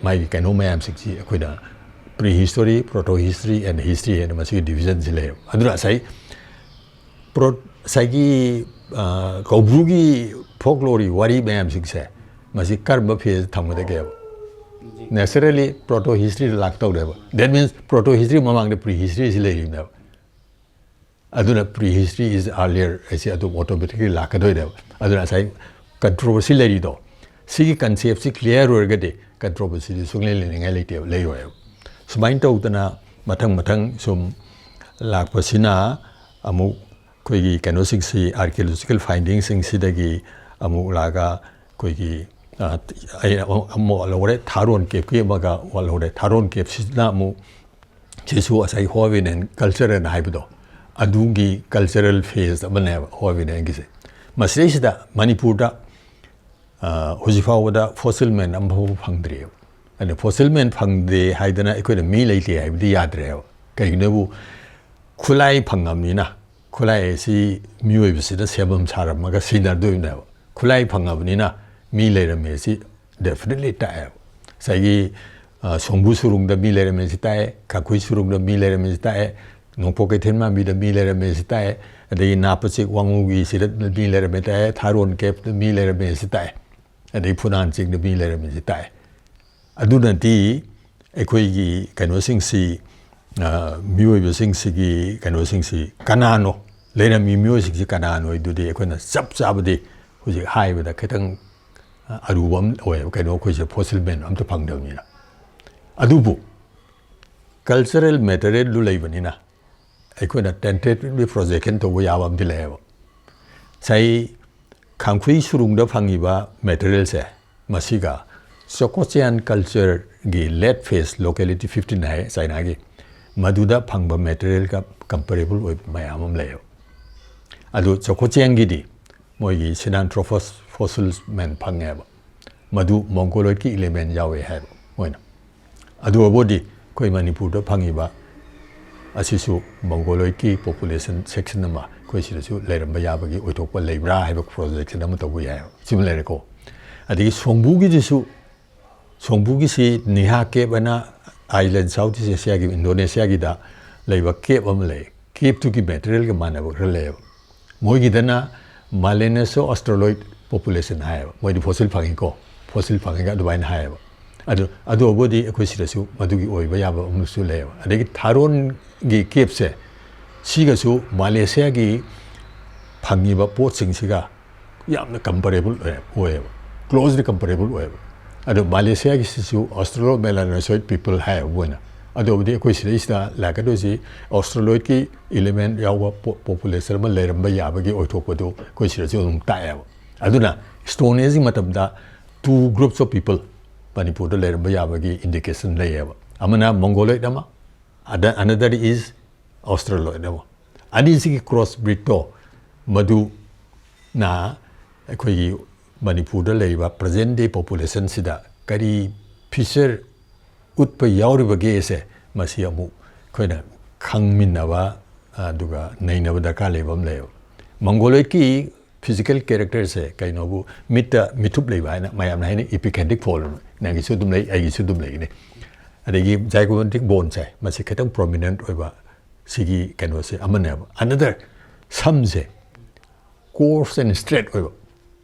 ꯃꯥꯒꯤ ꯀꯩꯅꯣ ꯃꯌꯥꯝꯁꯤꯡꯁꯤ ꯑꯩꯈꯣꯏꯅ prehistory, protohistory and history ꯍꯥꯏꯅ ꯃꯁꯤꯒꯤ ꯗꯤꯕꯤꯖꯟꯁꯤ ꯂꯩꯌꯦꯕ꯫ ꯑꯗꯨꯅ ꯉꯁꯥꯏ ꯄ꯭ꯔꯣ ꯉꯁꯥꯏꯒꯤ ꯀꯧꯕ꯭ꯔꯨꯒꯤ ꯐꯣꯛꯂꯣꯔꯤ ꯋꯥꯔꯤ ꯃꯌꯥꯝꯁꯤꯡꯁꯦ ꯃꯁꯤ ꯀꯔꯝꯕ ꯐꯦꯁꯇ ꯊꯝꯒꯗꯒꯦꯕ? ꯅꯦꯆꯔꯦꯂꯤ ꯄ꯭ꯔꯣꯇꯣ ꯍꯤꯁꯇ꯭ꯔꯤꯗ ꯂꯥꯛꯇꯧꯔꯦꯕ꯫ That means ꯄ꯭ꯔꯣꯇꯣ ꯍꯤꯁꯇ꯭ꯔꯤ ꯃꯃꯥꯡꯗ ꯄ꯭ꯔꯤ ꯍꯤꯁꯇ꯭ꯔꯤꯁꯤ ꯂꯩꯔꯤꯕꯅꯦꯕ꯫ ꯑꯗꯨꯅ pre history is earlier ꯍꯥꯏꯁꯤ ꯑꯗꯨꯝ ꯑꯣꯇꯣꯃꯦꯇꯤꯛꯂꯤ ꯂꯥꯛꯀꯗꯣꯏꯅꯦꯕ꯫ ꯑꯗꯨꯅ ꯉꯁꯥꯏ ꯀꯟꯇ꯭ꯔꯣꯚꯔꯁꯤ ꯂꯩꯔꯤꯗꯣ, ꯁꯤꯒꯤ ꯀꯟꯁꯦꯞꯁꯤ ꯀ꯭ꯂꯤꯌꯥꯔ ꯑꯣꯏꯔꯒꯗꯤ ꯀꯟꯇ꯭ꯔꯣꯚꯔꯁꯤꯗꯤ ꯁꯨꯡꯂꯩ ꯂꯩꯅꯤꯡꯉꯥꯏ ꯂꯩꯇꯦꯕ, ꯂꯩꯔꯣꯏꯕ꯫ ꯁꯨꯃꯥꯏꯅ ꯇꯧꯗꯅ ꯃꯊꯪ ꯃꯊꯪ ꯁꯨꯝ ꯂꯥꯛꯄꯁꯤꯅ ꯑꯃꯨꯛ ꯑꯩꯈꯣꯏꯒꯤ ꯀꯩꯅꯣꯁꯤꯡꯁꯤ, ꯑꯥꯔꯀꯤꯑꯣꯂꯣꯖꯤꯀꯦꯜ ꯐꯥꯏꯟꯗꯤꯡꯁꯤꯡꯁꯤꯗꯒꯤ ꯑꯃꯨꯛ ꯂꯥꯛꯑꯒ ꯑꯩꯈꯣꯏꯒꯤ ꯑꯩꯅ ꯑꯃ ꯂꯧꯔꯦ, ꯊꯥꯔꯣꯟ ꯀꯦꯞꯀꯤ ꯑꯃꯒ ꯂꯧꯔꯦ꯫ ꯊꯥꯔꯣꯟ ꯀꯦꯞꯁꯤꯅ ꯑꯃꯨꯛ ꯁꯤꯁꯨ ꯉꯁꯥꯏ ꯍꯣꯕꯤꯅꯦꯟ ꯀꯜꯆꯔꯦꯜ ꯍꯥꯏꯕꯗꯣ, ꯑꯗꯨꯒꯤ ꯀꯜꯆꯔꯦꯜ ꯐꯦꯁ ꯑꯃꯅꯦꯕ ꯍꯣꯕꯤꯅꯦꯟꯒꯤꯁꯦ꯫ ꯃꯁꯤꯗꯩꯁꯤꯗ ꯃꯅꯤꯄꯨꯔꯗ ꯍꯧꯖꯤꯛ ꯐꯥꯎꯕꯗ ꯐꯣꯁꯤꯜ ꯃꯦꯟ ꯑꯃꯐꯥꯎꯕ ꯐꯪꯗ꯭ꯔꯤꯑꯕ꯫ ꯑꯗ ꯐꯣꯁꯤꯜ ꯃꯦꯟ ꯐꯪꯗꯦ ꯍꯥꯏꯗꯅ ꯑꯩꯈꯣꯏꯅ ꯃꯤ ꯂꯩꯇꯦ ꯍꯥꯏꯕꯗꯤ ꯌꯥꯗ꯭ꯔꯦꯕ꯫ ꯀꯩꯒꯤꯅꯣꯕꯨ ꯈꯨꯠꯂꯥꯏ ꯐꯪꯉꯕꯅꯤꯅ, ꯈꯨꯠꯂꯥꯏ ꯑꯁꯤ ꯃꯤꯑꯣꯏꯕꯁꯤꯗ ꯁꯦꯝꯐꯝ ꯁꯥꯔꯝꯃꯒ ꯁꯤꯖꯤꯟꯅꯗꯣꯏꯅꯦꯕ꯫ ꯈꯨꯠꯂꯥꯏ ꯐꯪꯉꯕꯅꯤꯅ ꯃꯤ ꯂꯩꯔꯝꯃꯦ ꯑꯁꯤ ꯗꯦꯐꯤꯅꯦꯠꯂꯤ ꯇꯥꯛꯑꯦꯕ꯫ ꯉꯁꯥꯏꯒꯤ ꯁꯣꯝꯕꯨ ꯁꯨꯔꯨꯡꯗ ꯃꯤ ꯂꯩꯔꯝꯃꯦ ꯁꯤ ꯇꯥꯛꯑꯦ, ꯀꯥꯈꯨꯏ ꯁꯨꯔꯨꯡꯗ ꯃꯤ ꯂꯩꯔꯝꯃꯦ ꯁꯤ ꯇꯥꯛꯑꯦ, ꯅꯣꯡꯄꯣꯛ ꯀꯩꯊꯦꯜ ꯃꯥꯟꯕꯤꯗ ꯃꯤ ꯂꯩꯔꯝꯃꯦ ꯁꯤ ꯇꯥꯛꯑꯦ, ꯑꯗꯒꯤ ꯅꯥꯄꯆꯦꯛ ꯋꯥꯉꯨꯒꯤꯁꯤꯗ ꯃꯤ ꯂꯩꯔꯝꯃꯦ ꯇꯥꯛꯑꯦ, ꯊꯥꯔꯣꯟ ꯀꯦꯞꯇ ꯃꯤ ꯂꯩꯔꯝꯃꯦ ꯁꯤ ꯇꯥꯛꯑꯦ꯫ ꯑꯗꯩ ꯐꯨꯅꯥꯟ ꯆꯤꯡꯗ ꯃꯤ ꯂꯩꯔꯝꯃꯤꯁꯦ ꯇꯥꯛꯑꯦ꯫ ꯑꯗꯨꯅꯗꯤ ꯑꯩꯈꯣꯏꯒꯤ ꯀꯩꯅꯣꯁꯤꯡꯁꯤ, ꯑ, ꯃꯤꯑꯣꯏꯕꯁꯤꯡꯁꯤꯒꯤ ꯀꯩꯅꯣꯁꯤꯡꯁꯤ ꯀꯅꯥꯅꯣ, ꯂꯩꯔꯝꯃꯤ ꯃꯤꯑꯣꯏꯁꯤꯡꯁꯤ ꯀꯅꯥꯅꯣ ꯍꯥꯏꯗꯨꯗꯤ ꯑꯩꯈꯣꯏꯅ ꯆꯞ ꯆꯥꯕꯗꯤ ꯍꯧꯖꯤꯛ ꯍꯥꯏꯕꯗ ꯈꯤꯇꯪ, ꯑ, ꯑꯔꯨꯕ ꯑꯃ ꯑꯣꯏꯌꯦꯕ꯫ ꯀꯩꯅꯣ, ꯑꯩꯈꯣꯏꯁꯦ fossil man ꯑꯝꯇ ꯐꯪꯗꯕꯅꯤꯅ꯫ ꯑꯗꯨꯕꯨ cultural materialꯗꯨ ꯂꯩꯕꯅꯤꯅ ꯑꯩꯈꯣꯏꯅ tentatively projection ꯇꯧꯕ ꯌꯥꯕ ꯑꯃꯗꯤ ꯂꯩꯌꯦꯕ꯫ ꯉꯁꯥꯏ ꯈꯥꯡꯈꯨꯏ ꯁꯨꯔꯨꯡꯗ ꯐꯪꯉꯤꯕ materialꯁꯦ, ꯃꯁꯤꯒ Choco Chaeyan cultureꯒꯤ Lat Phase locality fifteen ꯍꯥꯏ ꯆꯥꯏꯅꯥꯒꯤ, ꯃꯗꯨꯗ ꯐꯪꯕ materialꯒ comparable ꯑꯣꯏꯕ ꯃꯌꯥꯝ ꯑꯃ ꯂꯩꯌꯦꯕ꯫ ꯑꯗꯨ Choco Chaeyanꯒꯤꯗꯤ ꯃꯣꯏꯒꯤ Sinanthropus fossils man ꯐꯪꯉꯦꯕ, ꯃꯗꯨ Mongoloidꯀꯤ element ꯌꯥꯎꯋꯦ ꯍꯥꯏꯕ ꯃꯣꯏꯅ꯫ ꯑꯗꯨ ꯑꯣꯏꯕꯨꯗꯤ ꯑꯩꯈꯣꯏ ꯃꯅꯤꯄꯨꯔꯗ ꯐꯪꯉꯤꯕ ꯑꯁꯤꯁꯨ Mongoloidꯀꯤ population section ꯑꯃ ꯑꯩꯈꯣꯏ ꯁꯤꯗꯁꯨ ꯂꯩꯔꯝꯕ ꯌꯥꯕꯒꯤ ꯑꯣꯏꯊꯣꯛꯄ ꯂꯩꯕ꯭ꯔꯥ ꯍꯥꯏꯕ projection ꯑꯃ ꯇꯧꯕ ꯌꯥꯏ꯫ ꯁꯤꯃ ꯂꯩꯔꯦꯀꯣ꯫ ꯑꯗꯒꯤ ꯁꯣꯡꯕꯨꯒꯤꯗꯨꯁꯨ, ꯁꯣꯡꯕꯨꯒꯤꯁꯤ Niha Cave ꯍꯥꯏꯅ island South East Asiaꯒꯤ, Indonesiaꯒꯤꯗ ꯂꯩꯕ cave ꯑꯃ ꯂꯩ꯫ Caveꯇꯨꯒꯤ materialꯒ ꯃꯥꯟꯅꯕ ꯈꯔ ꯂꯩꯌꯦꯕ꯫ ꯃꯣꯏꯒꯤꯗꯅ Melanesia australoid population ꯍꯥꯏꯌꯦꯕ꯫ ꯃꯣꯏꯗꯤ fossil ꯐꯪꯉꯤꯀꯣ, fossil ꯐꯪꯉꯤꯒ ꯑꯗꯨꯃꯥꯏꯅ ꯍꯥꯏꯌꯦꯕ꯫ ꯑꯗꯨ, ꯑꯗꯨ ꯑꯣꯏꯕꯨꯗꯤ ꯑꯩꯈꯣꯏ ꯁꯤꯗꯁꯨ ꯃꯗꯨꯒꯤ ꯑꯣꯏꯕ ꯌꯥꯕ ꯑꯃꯁꯨ ꯂꯩꯌꯦꯕ꯫ ꯑꯗꯒꯤ ꯊꯥꯔꯣꯟꯒꯤ caveꯁꯦ, ꯁꯤꯒꯁꯨ Malaysiaꯒꯤ ꯐꯪꯉꯤꯕ ꯄꯣꯠꯁꯤꯡꯁꯤꯒ ꯌꯥꯝꯅ comparable ꯑꯣꯏ-, ꯑꯣꯏꯌꯦꯕ, closely comparable ꯑꯣꯏꯌꯦꯕ꯫ ꯑꯗꯣ Malaysiaꯒꯤꯁꯤꯁꯨ Australo-Melanesoid people ꯍꯥꯏꯌꯦꯕ ꯃꯣꯏꯅ꯫ ꯑꯗꯨꯕꯨꯗꯤ ꯑꯩꯈꯣꯏ ꯁꯤꯗꯩꯁꯤꯗ ꯂꯥꯛꯀꯗꯣꯏꯁꯤ Australoidꯀꯤ element ꯌꯥꯎꯕ po-, population ꯑꯃ ꯂꯩꯔꯝꯕ ꯌꯥꯕꯒꯤ ꯑꯣꯏꯊꯣꯛꯄꯗꯨ ꯑꯩꯈꯣꯏ ꯁꯤꯗꯁꯨ ꯑꯗꯨꯝ ꯇꯥꯛꯑꯦꯕ꯫ ꯑꯗꯨꯅ Stone Ageꯒꯤ ꯃꯇꯝꯗ two groups of people ꯃꯅꯤꯄꯨꯔꯗ ꯂꯩꯔꯝꯕ ꯌꯥꯕꯒꯤ indication ꯂꯩꯌꯦꯕ꯫ ꯑꯃꯅ Mongoloid ꯑꯃ, other, another is Australoid ꯑꯃ꯫ ꯑꯅꯤꯁꯤꯒꯤ cross breedꯇꯣ, ꯃꯗꯨꯅ ꯑꯩꯈꯣꯏꯒꯤ ꯃꯅꯤꯄꯨꯔꯗ ꯂꯩꯔꯤꯕ present day populationꯁꯤꯗ ꯀꯔꯤ feature ꯎꯠꯄ ꯌꯥꯎꯔꯤꯕꯒꯦꯁꯦ, ꯃꯁꯤ ꯑꯃꯨꯛ ꯑꯩꯈꯣꯏꯅ ꯈꯪꯃꯤꯟꯅꯕ, ꯑꯗꯨꯒ ꯅꯩꯅꯕ ꯗꯔꯀꯥꯔ ꯂꯩꯕ ꯑꯃ ꯂꯩꯌꯦꯕ꯫ Mongoloidꯀꯤ physical characterꯁꯦ ꯀꯩꯅꯣꯕꯨ, ꯃꯤꯠꯇ ꯃꯤꯠꯊꯨꯞ ꯂꯩꯕ ꯍꯥꯏꯅ ꯃꯌꯥꯝꯅ ꯍꯥꯏꯅ epicondric fold, ꯅꯪꯒꯤꯁꯨ ꯑꯗꯨꯝ ꯂꯩ, ꯑꯩꯒꯤꯁꯨ ꯑꯗꯨꯝ ꯂꯩꯒꯅꯤ꯫ ꯑꯗꯒꯤ zygomatic boneꯁꯦ, ꯃꯁꯤ ꯈꯤꯇꯪ prominent ꯑꯣꯏꯕ, ꯁꯤꯒꯤ ꯀꯩꯅꯣꯁꯦ ꯑꯃꯅꯦꯕ꯫ Another, ꯁꯝꯁꯦ coarse and straight ꯑꯣꯏꯕ꯫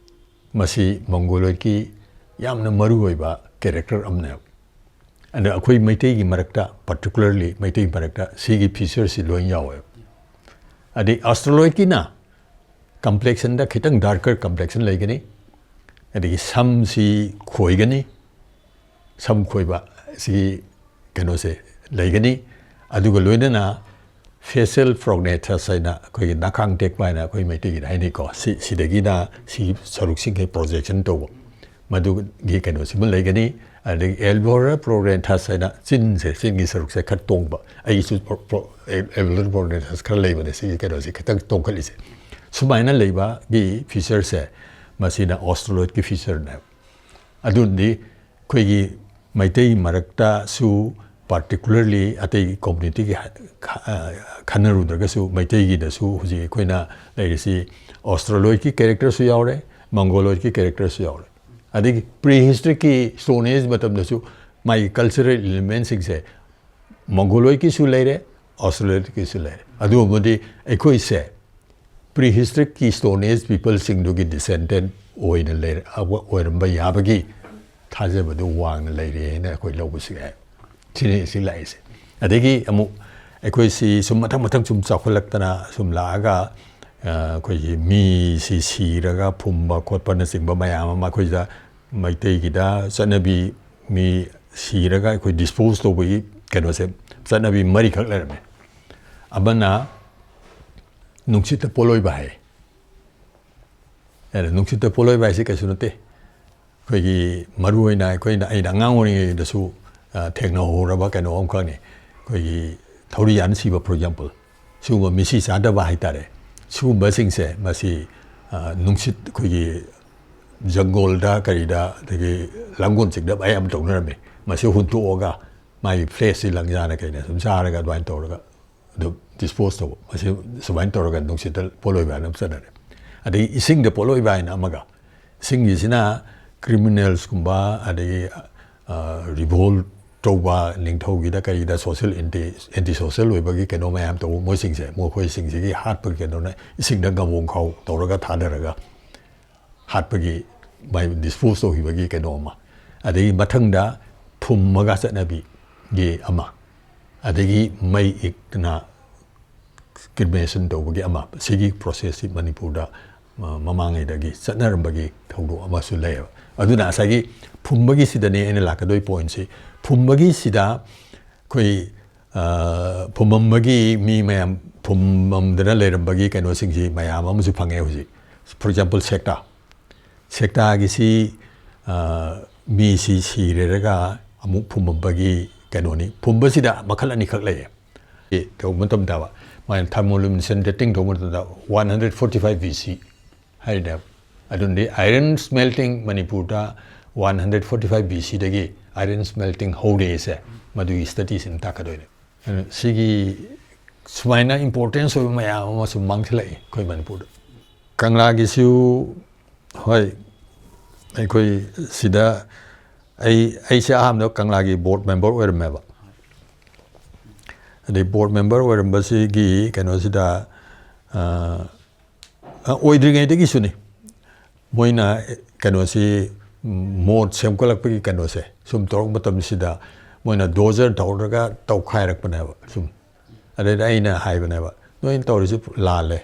ꯃꯁꯤ ꯃꯪꯒꯣꯂꯣꯏꯗꯀꯤ ꯌꯥꯝꯅ ꯃꯔꯨꯑꯣꯏꯕ ꯀꯦꯔꯦꯛꯇꯔ ꯑꯃꯅꯦꯕ꯫ ꯑꯗ ꯑꯩꯈꯣꯏ ꯃꯩꯇꯩꯒꯤ ꯃꯔꯛꯇ, ꯄꯥꯔꯇꯤꯀꯨꯂꯔꯂꯤ ꯃꯩꯇꯩ ꯃꯔꯛꯇ ꯁꯤꯒꯤ ꯐꯤꯆꯔꯁꯤ ꯂꯣꯏ ꯌꯥꯎꯋꯦꯕ꯫ ꯑꯗꯩ ꯑꯣꯁꯇ꯭ꯔꯣꯂꯣꯏꯗꯀꯤꯅ ꯀꯝꯄ꯭ꯂꯦꯛꯁꯟꯗ ꯈꯤꯇꯪ ꯗꯥꯔꯀꯔ ꯀꯝꯄ꯭ꯂꯦꯛꯁꯟ ꯂꯩꯒꯅꯤ, ꯑꯗꯒꯤ ꯁꯝꯁꯤ ꯈꯣꯏꯒꯅꯤ, ꯁꯝ ꯈꯣꯏꯕ ꯁꯤꯒꯤ ꯀꯩꯅꯣꯁꯦ ꯂꯩꯒꯅꯤ꯫ ꯑꯗꯨꯒ ꯂꯣꯏꯅꯅ ꯐꯦꯁꯤꯌꯦꯜ ꯄ꯭ꯔꯣꯒꯅꯦꯇꯁ ꯍꯥꯏꯅ ꯑꯩꯈꯣꯏꯒꯤ ꯅꯥꯈꯥꯡ ꯇꯦꯛꯄ ꯍꯥꯏꯅ ꯑꯩꯈꯣꯏ ꯃꯩꯇꯩꯒꯤꯗ ꯍꯥꯏꯅꯩꯀꯣ꯫ ꯁꯤ, ꯁꯤꯗꯒꯤꯅ ꯁꯤꯒꯤ ꯁꯔꯨꯛꯁꯤꯡꯈꯩ ꯄ꯭ꯔꯣꯖꯦꯛꯁꯟ ꯇꯧꯕ, ꯃꯗꯨꯒꯤ ꯀꯩꯅꯣꯁꯤꯃ ꯂꯩꯒꯅꯤ꯫ ꯑꯗꯒꯤ ꯑꯦꯜꯕꯣꯔ ꯄ꯭ꯔꯣꯒꯅꯦꯇꯁ ꯍꯥꯏꯅ ꯆꯤꯟꯁꯦ, ꯆꯤꯟꯒꯤ ꯁꯔꯨꯛꯁꯦ ꯈꯔ ꯇꯣꯡꯕ, ꯑꯩꯒꯤꯁꯨ ꯄ꯭ꯔꯣ-, ꯄ꯭ꯔꯣ-, ꯑꯦ-, ꯑꯦꯜꯕꯣꯔ ꯄ꯭ꯔꯣꯒꯅꯦꯇꯁ ꯈꯔ ꯂꯩꯕꯅꯦ, ꯁꯤꯒꯤ ꯀꯩꯅꯣꯁꯦ ꯈꯤꯇꯪ ꯇꯣꯡꯈꯠꯂꯤꯁꯦ꯫ ꯁꯨꯃꯥꯏꯅ ꯂꯩꯕꯒꯤ ꯐꯤꯆꯔꯁꯦ, ꯃꯁꯤꯅ ꯑꯣꯁꯇ꯭ꯔꯣꯂꯣꯏꯗꯀꯤ ꯐꯤꯆꯔꯅꯦꯕ꯫ ꯑꯗꯨꯅꯗꯤ ꯑꯩꯈꯣꯏꯒꯤ ꯃꯩꯇꯩ ꯃꯔꯛꯇꯁꯨ, ꯄꯥꯔꯇꯤꯀꯨꯂꯔꯂꯤ ꯑꯇꯩ ꯀꯝꯃ꯭ꯌꯨꯅꯤꯇꯤꯒꯤ ꯈ-, ꯑ, ꯈꯟꯅꯔꯨꯗ꯭ꯔꯒꯁꯨ, ꯃꯩꯇꯩꯒꯤꯗꯁꯨ ꯍꯧꯖꯤꯛ ꯑꯩꯈꯣꯏꯅ ꯂꯩꯔꯤꯁꯤ ꯑꯣꯁꯇ꯭ꯔꯣꯂꯣꯏꯗꯀꯤ ꯀꯦꯔꯦꯛꯇꯔꯁꯨ ꯌꯥꯎꯔꯦ, ꯃꯪꯒꯣꯂꯣꯏꯗꯀꯤ ꯀꯦꯔꯦꯛꯇꯔꯁꯨ ꯌꯥꯎꯔꯦ꯫ ꯑꯗꯒꯤ ꯄ꯭ꯔꯤ ꯍꯤꯁꯇ꯭ꯔꯤꯛꯀꯤ ꯁ꯭ꯇꯣꯟ ꯑꯦꯖ ꯃꯇꯝꯗꯁꯨ ꯃꯥꯒꯤ ꯀꯜꯆꯔꯦꯜ ꯏꯂꯤꯃꯦꯟꯁꯤꯡꯁꯦ ꯃꯪꯒꯣꯂꯣꯏꯗꯀꯤꯁꯨ ꯂꯩꯔꯦ, ꯑꯣꯁꯇ꯭ꯔꯣꯂꯣꯏꯗꯀꯤꯁꯨ ꯂꯩꯔꯦ꯫ ꯑꯗꯨꯒꯨꯝꯕꯗꯤ ꯑꯩꯈꯣꯏꯁꯦ ꯄ꯭ꯔꯤ ꯍꯤꯁꯇ꯭ꯔꯤꯛꯀꯤ ꯁ꯭ꯇꯣꯟ ꯑꯦꯖ ꯄꯤꯄꯜꯁꯤꯡꯗꯨꯒꯤ ꯗꯤꯁꯦꯟꯗꯦꯟ ꯑꯣꯏꯅ ꯂꯩꯔ-, ꯑꯣꯏꯔꯝꯕ ꯌꯥꯕꯒꯤ ꯊꯥꯖꯕꯗꯨ ꯋꯥꯡꯅ ꯂꯩꯔꯦ ꯍꯥꯏꯅ ꯑꯩꯈꯣꯏ ꯂꯧꯕꯁꯨ ꯌꯥꯏ꯫ ꯁꯤꯅꯤ ꯁꯤ ꯂꯥꯛꯏꯁꯦ꯫ ꯑꯗꯒꯤ ꯑꯃꯨꯛ ꯑꯩꯈꯣꯏꯁꯤ ꯁꯨꯝ ꯃꯊꯪ ꯃꯊꯪ ꯁꯨꯝ ꯆꯥꯎꯈꯠꯂꯛꯇꯅ ꯁꯨꯝ ꯂꯥꯛꯑꯒ, ꯑ, ꯑꯩꯈꯣꯏꯒꯤ ꯃꯤꯁꯤ ꯁꯤꯔꯒ ꯐꯨꯝꯕ ꯈꯣꯠꯄꯅꯆꯤꯡꯕ ꯃꯌꯥꯝ ꯑꯃ ꯑꯩꯈꯣꯏꯗ, ꯃꯩꯇꯩꯒꯤꯗ ꯆꯠꯅꯕꯤ, ꯃꯤ ꯁꯤꯔꯒ ꯑꯩꯈꯣꯏ ꯗꯤꯁꯄꯣꯖ ꯇꯧꯕꯒꯤ ꯀꯩꯅꯣꯁꯦ, ꯆꯠꯅꯕꯤ ꯃꯔꯤꯈꯛ ꯂꯩꯔꯝꯃꯦ꯫ ꯑꯃꯅ ꯅꯨꯡꯁꯤꯠꯇ ꯄꯣꯠꯂꯣꯏꯕ ꯍꯥꯏ꯫ ꯑꯗ ꯅꯨꯡꯁꯤꯠꯇ ꯄꯣꯠꯂꯣꯏꯕ ꯍꯥꯏꯁꯤ ꯀꯩꯁꯨ ꯅꯠꯇꯦ꯫ ꯑꯩꯈꯣꯏꯒꯤ ꯃꯔꯨꯑꯣꯏꯅ ꯑꯩꯈꯣꯏꯅ, ꯑꯩꯅ ꯑꯉꯥꯡ ꯑꯣꯏꯔꯤꯉꯩꯗꯁꯨ, ꯑ, ꯊꯦꯡꯅꯍꯧꯔꯕ ꯀꯩꯅꯣ ꯑꯃꯈꯛꯅꯤ꯫ ꯑꯩꯈꯣꯏꯒꯤ ꯊꯧꯔꯤ ꯌꯥꯟ ꯁꯤꯕ, for example, ꯁꯤꯒꯨꯝꯕ ꯃꯤꯁꯤ ꯆꯥꯗꯕ ꯍꯥꯏꯇꯥꯔꯦ꯫ ꯁꯤꯒꯨꯝꯕꯁꯤꯡꯁꯦ ꯃꯁꯤ, ꯑ, ꯅꯨꯡꯁꯤꯠ, ꯑꯩꯈꯣꯏꯒꯤ ꯖꯪꯒꯣꯜꯗ ꯀꯔꯤꯗ, ꯑꯗꯒꯤ ꯂꯥꯡꯒꯣꯜ ꯆꯤꯡꯗ ꯃꯌꯥꯝ ꯇꯧꯅꯔꯝꯃꯤ꯫ ꯃꯁꯤ ꯍꯨꯟꯇꯣꯛꯑꯒ ꯃꯥꯒꯤ ꯐ꯭ꯂꯦꯁꯁꯤ ꯂꯪꯖꯥꯅ ꯀꯩꯅ ꯁꯨꯝ ꯆꯥꯔꯒ ꯑꯗꯨꯃꯥꯏꯅ ꯇꯧꯔꯒ ꯑꯗꯨꯝ ꯗꯤꯁꯄꯣꯖ ꯇꯧꯕ꯫ ꯃꯁꯤ ꯁꯨꯃꯥꯏꯅ ꯇꯧꯔꯒ ꯅꯨꯡꯁꯤꯠꯇ ꯄꯣꯠꯂꯣꯏꯕ ꯍꯥꯏꯅ ꯑꯃ ꯆꯠꯅꯔꯦ꯫ ꯑꯗꯒꯤ ꯏꯁꯤꯡꯗ ꯄꯣꯠꯂꯣꯏꯕ ꯍꯥꯏꯅ ꯑꯃꯒ, ꯏꯁꯤꯡꯒꯤꯁꯤꯅ ꯀ꯭ꯔꯤꯃꯤꯅꯦꯜꯁꯀꯨꯝꯕ, ꯑꯗꯒꯤ, ꯑ, ꯔꯤꯚꯣꯜ ꯇꯧꯕ, ꯅꯤꯡꯊꯧꯒꯤꯗ ꯀꯔꯤꯗ ꯁꯣꯁꯦꯜ ꯑꯦꯟꯇꯤ, ꯑꯦꯟꯇꯤ ꯁꯣꯁꯦꯜ ꯑꯣꯏꯕꯒꯤ ꯀꯩꯅꯣ ꯃꯌꯥꯝ ꯇꯧꯕ, ꯃꯣꯏꯁꯤꯡꯁꯦ, ꯃꯈꯣꯏꯁꯤꯡꯁꯤꯒꯤ ꯍꯥꯠꯄꯒꯤ ꯀꯩꯅꯣꯅ ꯏꯁꯤꯡꯗ ꯉꯥꯕꯣꯡ ꯈꯥꯎ ꯇꯧꯔꯒ ꯊꯥꯗꯔꯒ ꯍꯥꯠꯄꯒꯤ, ꯃꯥꯏ ꯗꯤꯁꯄꯣꯁ ꯇꯧꯈꯤꯕꯒꯤ ꯀꯩꯅꯣ ꯑꯃ, ꯑꯗꯒꯤ ꯃꯊꯪꯗ ꯐꯨꯝꯃꯒ ꯆꯠꯅꯕꯤꯒꯤ ꯑꯃ, ꯑꯗꯒꯤ ꯃꯩ ꯏꯛꯅ ꯀ꯭ꯔꯤꯃꯦꯁꯟ ꯇꯧꯕꯒꯤ ꯑꯃ, ꯁꯤꯒꯤ ꯄ꯭ꯔꯣꯁꯦꯁꯁꯤ ꯃꯅꯤꯄꯨꯔꯗ ꯃꯃꯥꯡꯉꯩꯗꯒꯤ ꯆꯠꯅꯔꯝꯕꯒꯤ ꯊꯧꯗꯣꯛ ꯑꯃꯁꯨ ꯂꯩꯌꯦꯕ꯫ ꯑꯗꯨꯅ ꯉꯁꯥꯏꯒꯤ ꯐꯨꯝꯕꯒꯤꯁꯤꯗꯅꯦ ꯑꯩꯅ ꯂꯥꯛꯀꯗꯣꯏ ꯄꯣꯏꯟꯁꯤ꯫ ꯐꯨꯝꯕꯒꯤꯁꯤꯗ ꯑꯩꯈꯣꯏ ꯐꯨꯝꯃꯝꯕꯒꯤ ꯃꯤ ꯃꯌꯥꯝ, ꯐꯨꯝꯃꯝꯗꯅ ꯂꯩꯔꯝꯕꯒꯤ ꯀꯩꯅꯣꯁꯤꯡꯁꯤ ꯃꯌꯥꯝ ꯑꯃꯁꯨ ꯐꯪꯉꯦ ꯍꯧꯖꯤꯛ꯫ For example, ꯁꯦꯛꯇꯥ, ꯁꯦꯛꯇꯥꯒꯤꯁꯤ ꯃꯤꯁꯤ ꯁꯤꯔꯦꯔꯒ ꯑꯃꯨꯛ ꯐꯨꯝꯃꯝꯕꯒꯤ ꯀꯩꯅꯣꯅꯤ꯫ ꯐꯨꯝꯕꯁꯤꯗ ꯃꯈꯜ ꯑꯅꯤꯈꯛ ꯂꯩꯌꯦ꯫ ꯇꯧꯕ ꯃꯇꯝꯗ ꯃꯥꯅ thermoluminescence dating ꯇꯧꯕ ꯃꯇꯝꯗ one hundred forty five B C ꯍꯥꯏꯔꯤꯅꯦꯕ꯫ ꯑꯗꯨꯅꯗꯤ iron smelting ꯃꯅꯤꯄꯨꯔꯗ one hundred forty five B C ꯗꯒꯤ iron smelting ꯍꯧꯔꯦꯁꯦ ꯃꯗꯨꯒꯤ ꯁ꯭ꯇꯗꯤꯁꯤꯅ ꯇꯥꯛꯀꯗꯣꯏꯅꯦ꯫ ꯑꯗꯨꯅ ꯁꯤꯒꯤ ꯁꯨꯃꯥꯏꯅ ꯏꯝꯄꯣꯔꯇꯦꯟꯁ ꯑꯣꯏꯕ ꯃꯌꯥꯝ ꯑꯃꯁꯨ ꯃꯥꯡꯁꯤꯜꯂꯛꯏ ꯑꯩꯈꯣꯏ ꯃꯅꯤꯄꯨꯔꯗ꯫ ꯀꯪꯂꯥꯒꯤꯁꯨ ꯍꯣꯏ, ꯑꯩꯈꯣꯏ ꯁꯤꯗ ꯑꯩ, ꯑꯩꯁꯦ ꯑꯍꯥꯟꯕꯗ ꯀꯪꯂꯥꯒꯤ ꯕꯣꯔꯗ ꯃꯦꯝꯕꯔ ꯑꯣꯏꯔꯝꯃꯦꯕ꯫ ꯑꯗꯩ ꯕꯣꯔꯗ ꯃꯦꯝꯕꯔ ꯑꯣꯏꯔꯝꯕꯁꯤꯒꯤ ꯀꯩꯅꯣꯁꯤꯗ, ꯑ, ꯑ, ꯑꯣꯏꯗ꯭ꯔꯤꯉꯩꯗꯒꯤꯁꯨꯅꯤ꯫ ꯃꯣꯏꯅ ꯀꯩꯅꯣꯁꯤ, ꯃꯣꯠ ꯁꯦꯝꯒꯠꯂꯛꯄꯒꯤ ꯀꯩꯅꯣꯁꯦ ꯁꯨꯝ ꯇꯧꯔꯛꯄ ꯃꯇꯝꯁꯤꯗ ꯃꯣꯏꯅ ꯗꯣꯖꯔ ꯇꯧꯔꯒ ꯇꯧꯈꯥꯏꯔꯛꯄꯅꯦꯕ ꯁꯨꯝ꯫ ꯑꯗꯩꯗ ꯑꯩꯅ ꯍꯥꯏꯕꯅꯦꯕ, "ꯅꯣꯏꯅ ꯇꯧꯔꯤꯁꯤ ꯂꯥꯜꯂꯦ,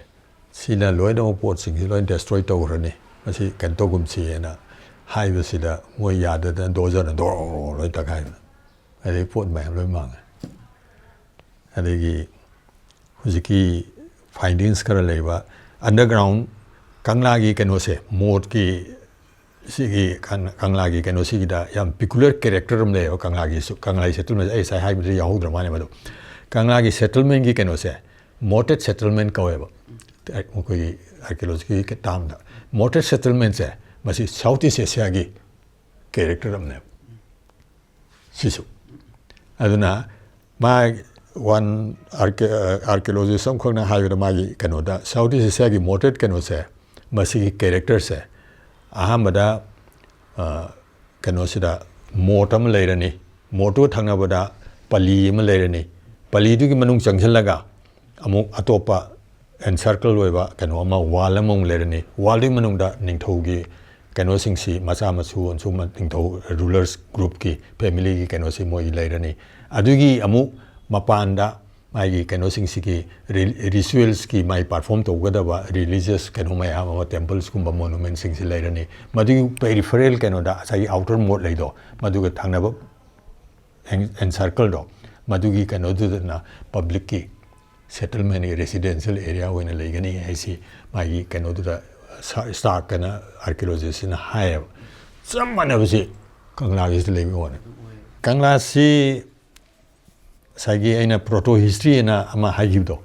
ꯁꯤꯅ ꯂꯣꯏꯅꯃꯛ ꯄꯣꯠꯁꯤꯡꯁꯤ ꯂꯣꯏ ꯗꯦꯁꯇ꯭ꯔꯣꯏ ꯇꯧꯈ꯭ꯔꯅꯤ, ꯃꯁꯤ ꯀꯩꯅꯣ ꯇꯧꯒꯨꯝꯁꯤꯅ" ꯍꯥꯏꯕꯁꯤꯗ ꯃꯣꯏ ꯌꯥꯗꯗꯅ ꯗꯣꯖꯔꯅ ꯗꯣꯔꯣ ꯂꯣꯏ ꯇꯛꯈꯥꯏꯕꯅꯦ꯫ ꯑꯗꯩ ꯄꯣꯠ ꯃꯌꯥꯝ ꯂꯣꯏ ꯃꯥꯡꯉꯦ꯫ ꯑꯗꯒꯤ ꯍꯧꯖꯤꯛꯀꯤ ꯐꯥꯏꯟꯗꯤꯡꯁ ꯈꯔ ꯂꯩꯕ, ꯑꯟꯗꯔꯒ꯭ꯔꯥꯎꯟ ꯀꯪꯂꯥꯒꯤ ꯀꯩꯅꯣꯁꯦ, ꯃꯣꯠꯀꯤ ꯁꯤꯒꯤ ꯀꯪ-, ꯀꯪꯂꯥꯒꯤ ꯀꯩꯅꯣꯁꯤꯒꯤꯗ ꯌꯥꯝ ꯄꯤꯀꯨꯂꯔ ꯀꯦꯔꯦꯛꯇꯔ ꯑꯃ ꯂꯩꯌꯦꯕ ꯀꯪꯂꯥꯒꯤꯁꯨ꯫ ꯀꯪꯂꯥꯒꯤ ꯁꯦꯇꯜꯃꯦꯟ ꯑꯩ ꯉꯁꯥꯏ ꯍꯥꯏꯕꯗꯨꯗ ꯌꯥꯎꯍꯧꯗ꯭ꯔ ꯃꯥꯜꯂꯦ ꯃꯗꯨ꯫ ꯀꯪꯂꯥꯒꯤ ꯁꯦꯇꯜꯃꯦꯟꯒꯤ ꯀꯩꯅꯣꯁꯦ ꯃꯣꯇꯦꯠ ꯁꯦꯇꯜꯃꯦꯟ ꯀꯧꯋꯦꯕ, ꯑꯩꯈꯣꯏꯒꯤ ꯑꯥꯔꯀꯤꯑꯣꯂꯣꯖꯤꯒꯤ ꯇꯥꯝꯗ꯫ ꯃꯣꯇꯦꯠ ꯁꯦꯇꯜꯃꯦꯟꯁꯦ ꯃꯁꯤ ꯁꯥꯎꯠ ꯏꯁ ꯑꯦꯁꯤꯌꯥꯒꯤ ꯀꯦꯔꯦꯛꯇꯔ ꯑꯃꯅꯦꯕ ꯁꯤꯁꯨ꯫ ꯑꯗꯨꯅ ꯃꯥ ꯋꯥꯟ ꯑꯥꯔꯀꯤꯑꯣꯂꯣꯖꯤꯁ ꯑꯃꯈꯛꯅ ꯍꯥꯏꯕꯗ ꯃꯥꯒꯤ ꯀꯩꯅꯣꯗ ꯁꯥꯎꯠ ꯏꯁ ꯑꯦꯁꯤꯌꯥꯒꯤ ꯃꯣꯇꯦꯠ ꯀꯩꯅꯣꯁꯦ, ꯃꯁꯤꯒꯤ ꯀꯦꯔꯦꯛꯇꯔꯁꯦ ꯑꯍꯥꯟꯕꯗ, ꯑ, ꯀꯩꯅꯣꯁꯤꯗ ꯃꯣꯠ ꯑꯃ ꯂꯩꯔꯅꯤ, ꯃꯣꯠꯇꯨꯒ ꯊꯪꯅꯕꯗ ꯄꯂꯤ ꯑꯃ ꯂꯩꯔꯅꯤ, ꯄꯂꯤꯗꯨꯒꯤ ꯃꯅꯨꯡ ꯆꯪꯁꯤꯜꯂꯒ ꯑꯃꯨꯛ ꯑꯇꯣꯞꯄ ꯑꯦꯟꯁꯔꯀꯜ ꯑꯣꯏꯕ ꯀꯩꯅꯣ ꯑꯃ, ꯋꯥꯜ ꯑꯃꯃꯨꯛ ꯂꯩꯔꯅꯤ꯫ ꯋꯥꯜꯗꯨꯒꯤ ꯃꯅꯨꯡꯗ ꯅꯤꯡꯊꯧꯒꯤ ꯀꯩꯅꯣꯁꯤꯡꯁꯤ, ꯃꯆꯥ ꯃꯁꯨ ꯑꯃꯁꯨꯡ ꯅꯤꯡꯊꯧ ꯔꯨꯂꯔꯁ ꯒ꯭ꯔꯨꯞꯀꯤ ꯐꯦꯃꯤꯂꯤꯒꯤ ꯀꯩꯅꯣꯁꯤ ꯃꯣꯏꯒꯤ ꯂꯩꯔꯅꯤ꯫ ꯑꯗꯨꯒꯤ ꯑꯃꯨꯛ ꯃꯄꯥꯟꯗ ꯃꯥꯒꯤ ꯀꯩꯅꯣꯁꯤꯡꯁꯤꯒꯤ ꯔꯤꯆꯨꯋꯦꯜꯁꯀꯤ ꯃꯥꯒꯤ ꯄꯔꯐꯣꯝ ꯇꯧꯒꯗꯕ ꯔꯤꯂꯤꯖꯤꯌꯁ ꯀꯩꯅꯣ ꯃꯌꯥꯝ ꯑꯃ, ꯇꯦꯝꯄꯜꯁꯀꯨꯝꯕ ꯃꯣꯅꯨꯃꯦꯟꯁꯤꯡꯁꯤ ꯂꯩꯔꯅꯤ꯫ ꯃꯗꯨꯒꯤ ꯄꯦꯔꯤꯐꯔꯦꯜ ꯀꯩꯅꯣꯗ ꯉꯁꯥꯏꯒꯤ ꯑꯥꯎꯇꯔ ꯃꯣꯠ ꯂꯩꯗꯣ, ꯃꯗꯨꯒ ꯊꯪꯅꯕ ꯑꯦꯟꯁꯔꯀꯜꯗꯣ, ꯃꯗꯨꯒꯤ ꯀꯩꯅꯣꯗꯨꯗꯅ ꯄꯕ꯭ꯂꯤꯛꯀꯤ ꯁꯦꯇꯜꯃꯦꯟꯒꯤ ꯔꯦꯁꯤꯗꯦꯟꯁꯤꯌꯦꯜ ꯑꯦꯔꯤꯌꯥ ꯑꯣꯏꯅ ꯂꯩꯒꯅꯤ ꯍꯥꯏꯁꯤ ꯃꯥꯒꯤ ꯀꯩꯅꯣꯗꯨꯗ ꯁꯥ- ꯁ꯭ꯇꯥꯔꯛ ꯀꯩꯅꯣ ꯑꯥꯔꯀꯤꯑꯣꯂꯣꯖꯤꯁꯁꯤꯅ ꯍꯥꯏꯌꯦꯕ꯫ ꯆꯞ ꯃꯥꯟꯅꯕꯁꯤ ꯀꯪꯂꯥꯒꯤꯁꯤꯗ ꯂꯩꯕ ꯋꯥꯅꯤ꯫ ꯀꯪꯂꯥꯁꯤ ꯉꯁꯥꯏꯒꯤ ꯑꯩꯅ ꯄ꯭ꯔꯣꯇꯣ ꯍꯤꯁꯇ꯭ꯔꯤ ꯑꯅ ꯑꯃ ꯍꯥꯏꯈꯤꯕꯗꯣ,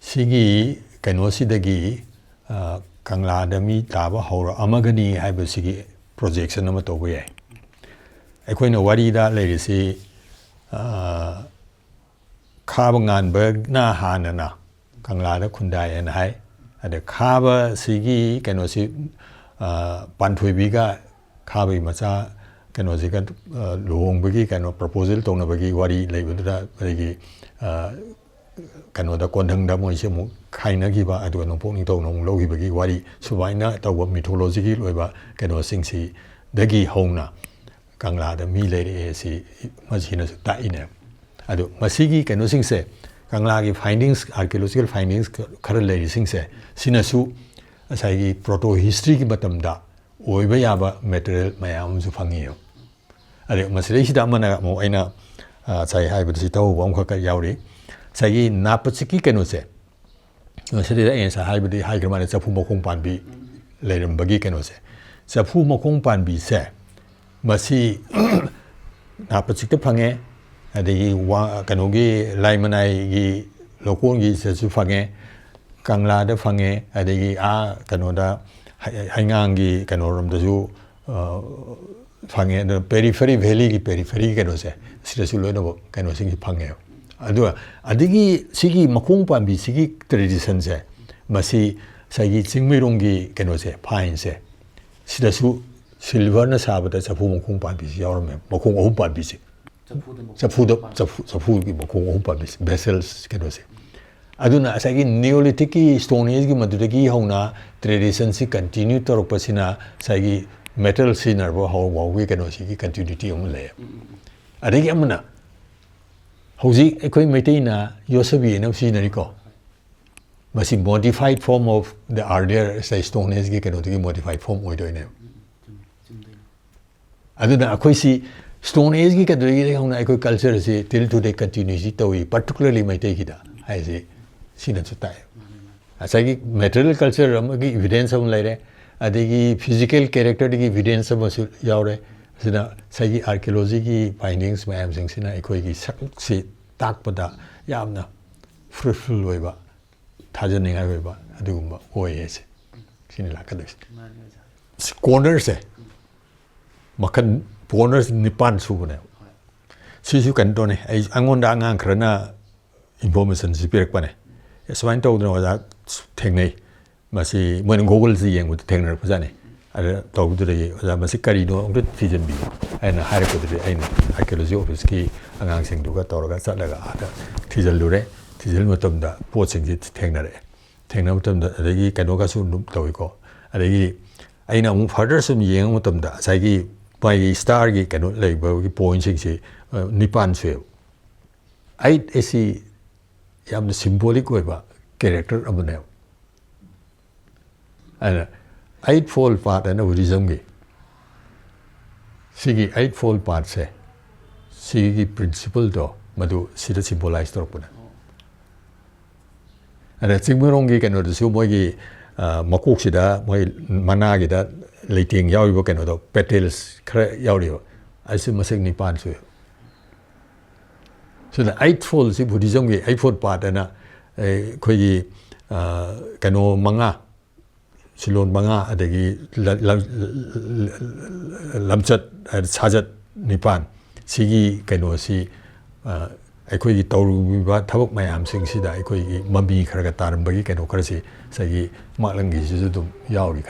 ꯁꯤꯒꯤ ꯀꯩꯅꯣꯁꯤꯗꯒꯤ, ꯑ, ꯀꯪꯂꯥꯗ ꯃꯤ ꯇꯥꯕ ꯍꯧꯔꯛꯑꯃꯒꯅꯤ ꯍꯥꯏꯕꯁꯤꯒꯤ ꯄ꯭ꯔꯣꯖꯦꯛꯁꯟ ꯑꯃ ꯇꯧꯕ ꯌꯥꯏ꯫ ꯑꯩꯈꯣꯏꯅ ꯋꯥꯔꯤꯗ ꯂꯩꯔꯤꯁꯤ, ꯑ, ꯈꯥꯕ ꯉꯥꯟꯕꯅ ꯍꯥꯟꯅꯅ ꯀꯪꯂꯥꯗ ꯈꯨꯟꯗꯥꯏ ꯍꯥꯏꯅ ꯍꯥꯏ꯫ ꯑꯗ ꯈꯥꯕꯁꯤꯒꯤ ꯀꯩꯅꯣꯁꯤ, ꯑ, ꯄꯥꯟꯊꯣꯏꯕꯤꯒ ꯈꯥꯕꯒꯤ ꯃꯆꯥ ꯀꯩꯅꯣꯁꯤꯒ, ꯑ, ꯂꯨꯍꯣꯡꯕꯒꯤ ꯀꯩꯅꯣ ꯄ꯭ꯔꯄꯣꯖꯦꯜ ꯇꯧꯅꯕꯒꯤ ꯋꯥꯔꯤ ꯂꯩꯕꯗꯨꯗ, ꯑꯗꯒꯤ, ꯑ, ꯀꯩꯅꯣꯗ, ꯀꯣꯟꯊꯪꯗ ꯃꯣꯏꯁꯦ ꯑꯃꯨꯛ ꯈꯥꯏꯅꯈꯤꯕ, ꯑꯗꯨꯒ ꯅꯣꯡꯄꯣꯛ ꯅꯤꯡꯊꯧꯅ ꯑꯃꯨꯛ ꯂꯧꯈꯤꯕꯒꯤ ꯋꯥꯔꯤ, ꯁꯨꯃꯥꯏꯅ ꯇꯧꯕ ꯃꯤꯊꯣꯂꯣꯖꯤꯒꯤ ꯑꯣꯏꯕ ꯀꯩꯅꯣꯁꯤꯡꯁꯤꯗꯒꯤ ꯍꯧꯅ ꯀꯪꯂꯥꯗ ꯃꯤ ꯂꯩꯔꯛꯑꯦ ꯁꯤ ꯃꯁꯤꯅꯁꯨ ꯇꯥꯛꯏꯅꯦ꯫ ꯑꯗꯨ ꯃꯁꯤꯒꯤ ꯀꯩꯅꯣꯁꯤꯡꯁꯦ, ꯀꯪꯂꯥꯒꯤ ꯐꯥꯏꯟꯗꯤꯡꯁ, ꯑꯥꯔꯀꯤꯑꯣꯂꯣꯖꯤꯀꯦꯜ ꯐꯥꯏꯟꯗꯤꯡꯁ ꯈꯔ ꯂꯩꯔꯤꯁꯤꯡꯁꯦ, ꯁꯤꯅꯁꯨ ꯉꯁꯥꯏꯒꯤ ꯄ꯭ꯔꯣꯇꯣ ꯍꯤꯁꯇ꯭ꯔꯤꯒꯤ ꯃꯇꯝꯗ ꯑꯣꯏꯕ ꯌꯥꯕ ꯃꯦꯇꯔꯤꯌꯦꯜ ꯃꯌꯥꯝ ꯑꯃꯁꯨ ꯐꯪꯉꯤꯕ꯫ ꯑꯗꯩ ꯃꯁꯤꯗꯩꯁꯤꯗ ꯑꯃꯅ ꯑꯃꯨꯛ ꯑꯩꯅ, ꯑ, ꯉꯁꯥꯏ ꯍꯥꯏꯕꯗ ꯁꯤ ꯇꯧꯍꯧꯕ ꯑꯃꯈꯛ ꯌꯥꯎꯔꯤ꯫ ꯉꯁꯥꯏꯒꯤ ꯅꯥꯄꯆꯤꯛꯀꯤ ꯀꯩꯅꯣꯁꯦ, ꯃꯁꯤꯗꯩꯗ ꯑꯩꯅ ꯉꯁꯥꯏ ꯍꯥꯏꯕꯗꯤ ꯍꯥꯏꯈ꯭ꯔ ꯃꯥꯜꯂꯦ, ꯆꯐꯨ ꯃꯈꯣꯡ ꯄꯥꯟꯕꯤ ꯂꯩꯔꯝꯕꯒꯤ ꯀꯩꯅꯣꯁꯦ꯫ ꯆꯐꯨ ꯃꯈꯣꯡ ꯄꯥꯟꯕꯤꯁꯦ, ꯃꯁꯤ ꯅꯥꯄꯆꯤꯛꯇ ꯐꯪꯉꯦ, ꯑꯗꯒꯤ ꯋꯥ-, ꯀꯩꯅꯣꯒꯤ ꯂꯥꯏꯃꯅꯥꯏꯒꯤ ꯂꯧꯀꯣꯟꯒꯤꯁꯤꯗꯁꯨ ꯐꯪꯉꯦ, ꯀꯪꯂꯥꯗ ꯐꯪꯉꯦ, ꯑꯗꯒꯤ ꯑꯥ ꯀꯩꯅꯣꯗ ꯍꯩ-, ꯍꯩꯉꯥꯡꯒꯤ ꯀꯩꯅꯣꯔꯣꯝꯗꯁꯨ, ꯑ, ꯐꯪꯉꯦ꯫ ꯑꯗꯨꯅ ꯄꯦꯔꯤꯐꯦꯔꯤ, ꯚꯦꯂꯤꯒꯤ ꯄꯦꯔꯤꯐꯦꯔꯤ ꯀꯩꯅꯣꯁꯦ, ꯁꯤꯗꯁꯨ ꯂꯣꯏꯅꯃꯛ ꯀꯩꯅꯣꯁꯤꯡꯁꯤ ꯐꯪꯉꯦꯕ꯫ ꯑꯗꯨꯒ ꯑꯗꯒꯤ ꯁꯤꯒꯤ ꯃꯈꯣꯡ ꯄꯥꯝꯕꯤꯁꯤꯒꯤ ꯇ꯭ꯔꯦꯗꯤꯁꯟꯁꯦ, ꯃꯁꯤ ꯉꯁꯥꯏꯒꯤ ꯆꯤꯡꯃꯩꯔꯣꯡꯒꯤ ꯀꯩꯅꯣꯁꯦ, ꯐꯥꯏꯟꯁꯦ, ꯁꯤꯗꯁꯨ ꯁꯤꯜꯚꯔꯅ ꯁꯥꯕꯗ ꯆꯐꯨ ꯃꯈꯣꯡ ꯄꯥꯟꯕꯤꯁꯤ ꯌꯥꯎꯔꯝꯃꯦ, ꯃꯈꯣꯡ ꯑꯍꯨꯝ ꯄꯥꯟꯕꯤꯁꯦ꯫ ꯆꯐꯨꯗ ꯃꯈꯣꯡ ꯆꯐꯨꯗ, ꯑꯍꯨꯝ ꯄꯥꯟꯕꯤ꯫ ꯆꯐꯨ, ꯆꯐꯨꯒꯤ ꯃꯈꯣꯡ ꯑꯍꯨꯝ ꯄꯥꯟꯕꯤꯁꯦ, ꯚꯦꯁꯦꯜꯁ ꯀꯩꯅꯣꯁꯦ꯫ ꯑꯗꯨꯅ ꯉꯁꯥꯏꯒꯤ Neolithicꯀꯤ Stone Ageꯀꯤ ꯃꯗꯨꯗꯒꯤ ꯍꯧꯅ traditionꯁꯤ continue ꯇꯧꯔꯛꯄꯁꯤꯅ ꯉꯁꯥꯏꯒꯤ metal ꯁꯤꯖꯤꯟꯅꯔꯕ ꯍꯧꯕꯒꯤ ꯀꯩꯅꯣꯁꯤꯒꯤ continuity ꯑꯃ ꯂꯩ꯫ ꯑꯗꯒꯤ ꯑꯃꯅ ꯍꯧꯖꯤꯛ ꯑꯩꯈꯣꯏ ꯃꯩꯇꯩꯅ ꯌꯣꯠꯁꯕꯤ ꯍꯥꯏꯅ ꯑꯃ ꯁꯤꯖꯤꯟꯅꯔꯤꯀꯣ꯫ ꯃꯁꯤ modified form of the earlier, say, Stone Ageꯀꯤ ꯀꯩꯅꯣꯗꯨꯒꯤ modified form ꯑꯣꯏꯗꯣꯏꯅꯦꯕ꯫ ꯑꯗꯨꯅ ꯑꯩꯈꯣꯏꯁꯤ Stone Ageꯀꯤ ꯀꯩꯅꯣꯗꯒꯤ ꯍꯧꯅ ꯑꯩꯈꯣꯏ cultureꯁꯤ till today continueꯁꯤ ꯇꯧꯏ, particularly ꯃꯩꯇꯩꯒꯤꯗ ꯍꯥꯏꯁꯤ ꯁꯤꯅꯁꯨ ꯇꯥꯛꯑꯦ꯫ ꯉꯁꯥꯏꯒꯤ material culture ꯑꯃꯒꯤ evidence ꯑꯃ ꯂꯩꯔꯦ, ꯑꯗꯒꯤ physical characterꯗꯒꯤ evidence ꯑꯃꯁꯨ ꯌꯥꯎꯔꯦ꯫ ꯑꯁꯤꯅ ꯉꯁꯥꯏꯒꯤ archaeologyꯒꯤ findings ꯃꯌꯥꯝꯁꯤꯡꯁꯤꯅ ꯑꯩꯈꯣꯏꯒꯤ ꯁꯛꯁꯤ ꯇꯥꯛꯄꯗ ꯌꯥꯝꯅ fruitful ꯑꯣꯏꯕ, ꯊꯥꯖꯅꯤꯡꯉꯥꯏ ꯑꯣꯏꯕ ꯑꯗꯨꯒꯨꯝꯕ ꯑꯣꯏ ꯍꯥꯏꯁꯦ꯫ ꯁꯤꯅꯤ ꯂꯥꯛꯀꯗꯣꯏꯁꯦ꯫ ꯃꯥꯅꯤ ꯑꯣꯖꯥ꯫ ꯁꯤ cornerꯁꯦ ꯃꯈꯜ, corners ꯅꯤꯄꯥꯟ ꯁꯨꯕꯅꯦꯕ꯫ ꯍꯣꯏ꯫ ꯁꯤꯁꯨ ꯀꯩꯅꯣ ꯇꯧꯅꯤ, ꯑꯩ, ꯑꯩꯉꯣꯟꯗ ꯑꯉꯥꯡ ꯈꯔꯅ informationꯁꯤ ꯄꯤꯔꯛꯄꯅꯦ꯫ "ꯑꯦ, ꯁꯨꯃꯥꯏꯅ ꯇꯧꯗꯅ ꯑꯣꯖꯥ ꯊꯦꯡꯅꯩ, ꯃꯁꯤ ꯃꯣꯏꯅ Googleꯁꯤ ꯌꯦꯡꯕꯗ ꯊꯦꯡꯅꯔꯛꯄꯖꯥꯠꯅꯤ꯫ ꯑꯗ ꯇꯧꯕꯗꯨꯗꯒꯤ ꯑꯣꯖꯥ ꯃꯁꯤ ꯀꯔꯤꯅꯣ ꯑꯝꯇ ꯊꯤꯖꯤꯟꯕꯤꯌꯨ" ꯍꯥꯏꯅ ꯍꯥꯏꯔꯛꯄꯗꯨꯗꯤ ꯑꯩꯅ archaeology officeꯀꯤ ꯑꯉꯥꯡꯁꯤꯡꯗꯨꯒ ꯇꯧꯔꯒ ꯆꯠꯂꯒ ꯑꯥꯗ ꯊꯤꯖꯤꯜꯂꯨꯔꯦ꯫ ꯊꯤꯖꯤꯟꯕ ꯃꯇꯝꯗ ꯄꯣꯠꯁꯤꯡꯁꯤ ꯊꯦꯡꯅꯔꯛꯑꯦ꯫ ꯊꯦꯡꯅꯕ ꯃꯇꯝꯗ ꯑꯗꯒꯤ ꯀꯩꯅꯣꯒꯁꯨ ꯑꯗꯨꯝ ꯇꯧꯏꯀꯣ꯫ ꯑꯗꯒꯤ ꯑꯩꯅ ꯑꯃꯨꯛ further ꯁꯨꯝ ꯌꯦꯡꯕ ꯃꯇꯝꯗ ꯉꯁꯥꯏꯒꯤ ꯃꯥꯒꯤ starꯒꯤ ꯀꯩꯅꯣ ꯂꯩꯕꯒꯤ pointꯁꯤꯡꯁꯤ, ꯑ, ꯅꯤꯄꯥꯟ ꯁꯨꯏꯌꯦꯕ꯫ Eight ꯑꯁꯤ ꯌꯥꯝꯅ symbolic ꯑꯣꯏꯕ character ꯑꯃꯅꯦꯕ꯫ ꯑꯗꯨꯅ Eightfold Path ꯍꯥꯏꯅ Buddhismꯒꯤ ꯁꯤꯒꯤ Eightfold Pathꯁꯦ, ꯁꯤꯒꯤ principleꯗꯣ ꯃꯗꯨ ꯁꯤꯗ symbolize ꯇꯧꯔꯛꯄꯅꯦ꯫ ꯑꯗ ꯆꯤꯡꯃꯩꯔꯣꯡꯒꯤ ꯀꯩꯅꯣꯗꯨꯁꯨ ꯃꯣꯏꯒꯤ, ꯑ, ꯃꯀꯣꯛꯁꯤꯗ ꯃꯣꯏ ꯃꯅꯥꯒꯤꯗ ꯂꯩꯇꯦꯡ ꯌꯥꯎꯔꯤꯕ ꯀꯩꯅꯣꯗꯣ, petals ꯈꯔ ꯌꯥꯎꯔꯤꯕ, ꯑꯁꯤ ꯃꯁꯤꯡ ꯅꯤꯄꯥꯟ ꯁꯨꯏ꯫ ꯁꯤꯗ Eightfoldꯁꯤ Buddhismꯒꯤ Eightfold Path ꯍꯥꯏꯅ, ꯑꯦ, ꯑꯩꯈꯣꯏꯒꯤ, ꯑ, ꯀꯩꯅꯣ ꯃꯉꯥ, ꯁꯤꯂꯣꯟ ꯃꯉꯥ, ꯑꯗꯒꯤ ꯂ-, ꯂ-, ꯂꯝꯆꯠ, ꯁꯥꯖꯠ ꯅꯤꯄꯥꯟ, ꯁꯤꯒꯤ ꯀꯩꯅꯣꯁꯤ, ꯑ, ꯑꯩꯈꯣꯏꯒꯤ ꯇꯧꯔꯤꯕ ꯊꯕꯛ ꯃꯌꯥꯝꯁꯤꯡꯁꯤꯗ ꯑꯩꯈꯣꯏꯒꯤ ꯃꯃꯤ ꯈꯔ ꯈꯔ ꯇꯥꯔꯝꯕꯒꯤ ꯀꯩꯅꯣ ꯈꯔꯁꯤ ꯉꯁꯥꯏꯒꯤ ꯃꯥꯛꯂꯪꯒꯤꯁꯤꯁꯨ ꯑꯗꯨꯝ ꯌꯥꯎꯔꯤ꯫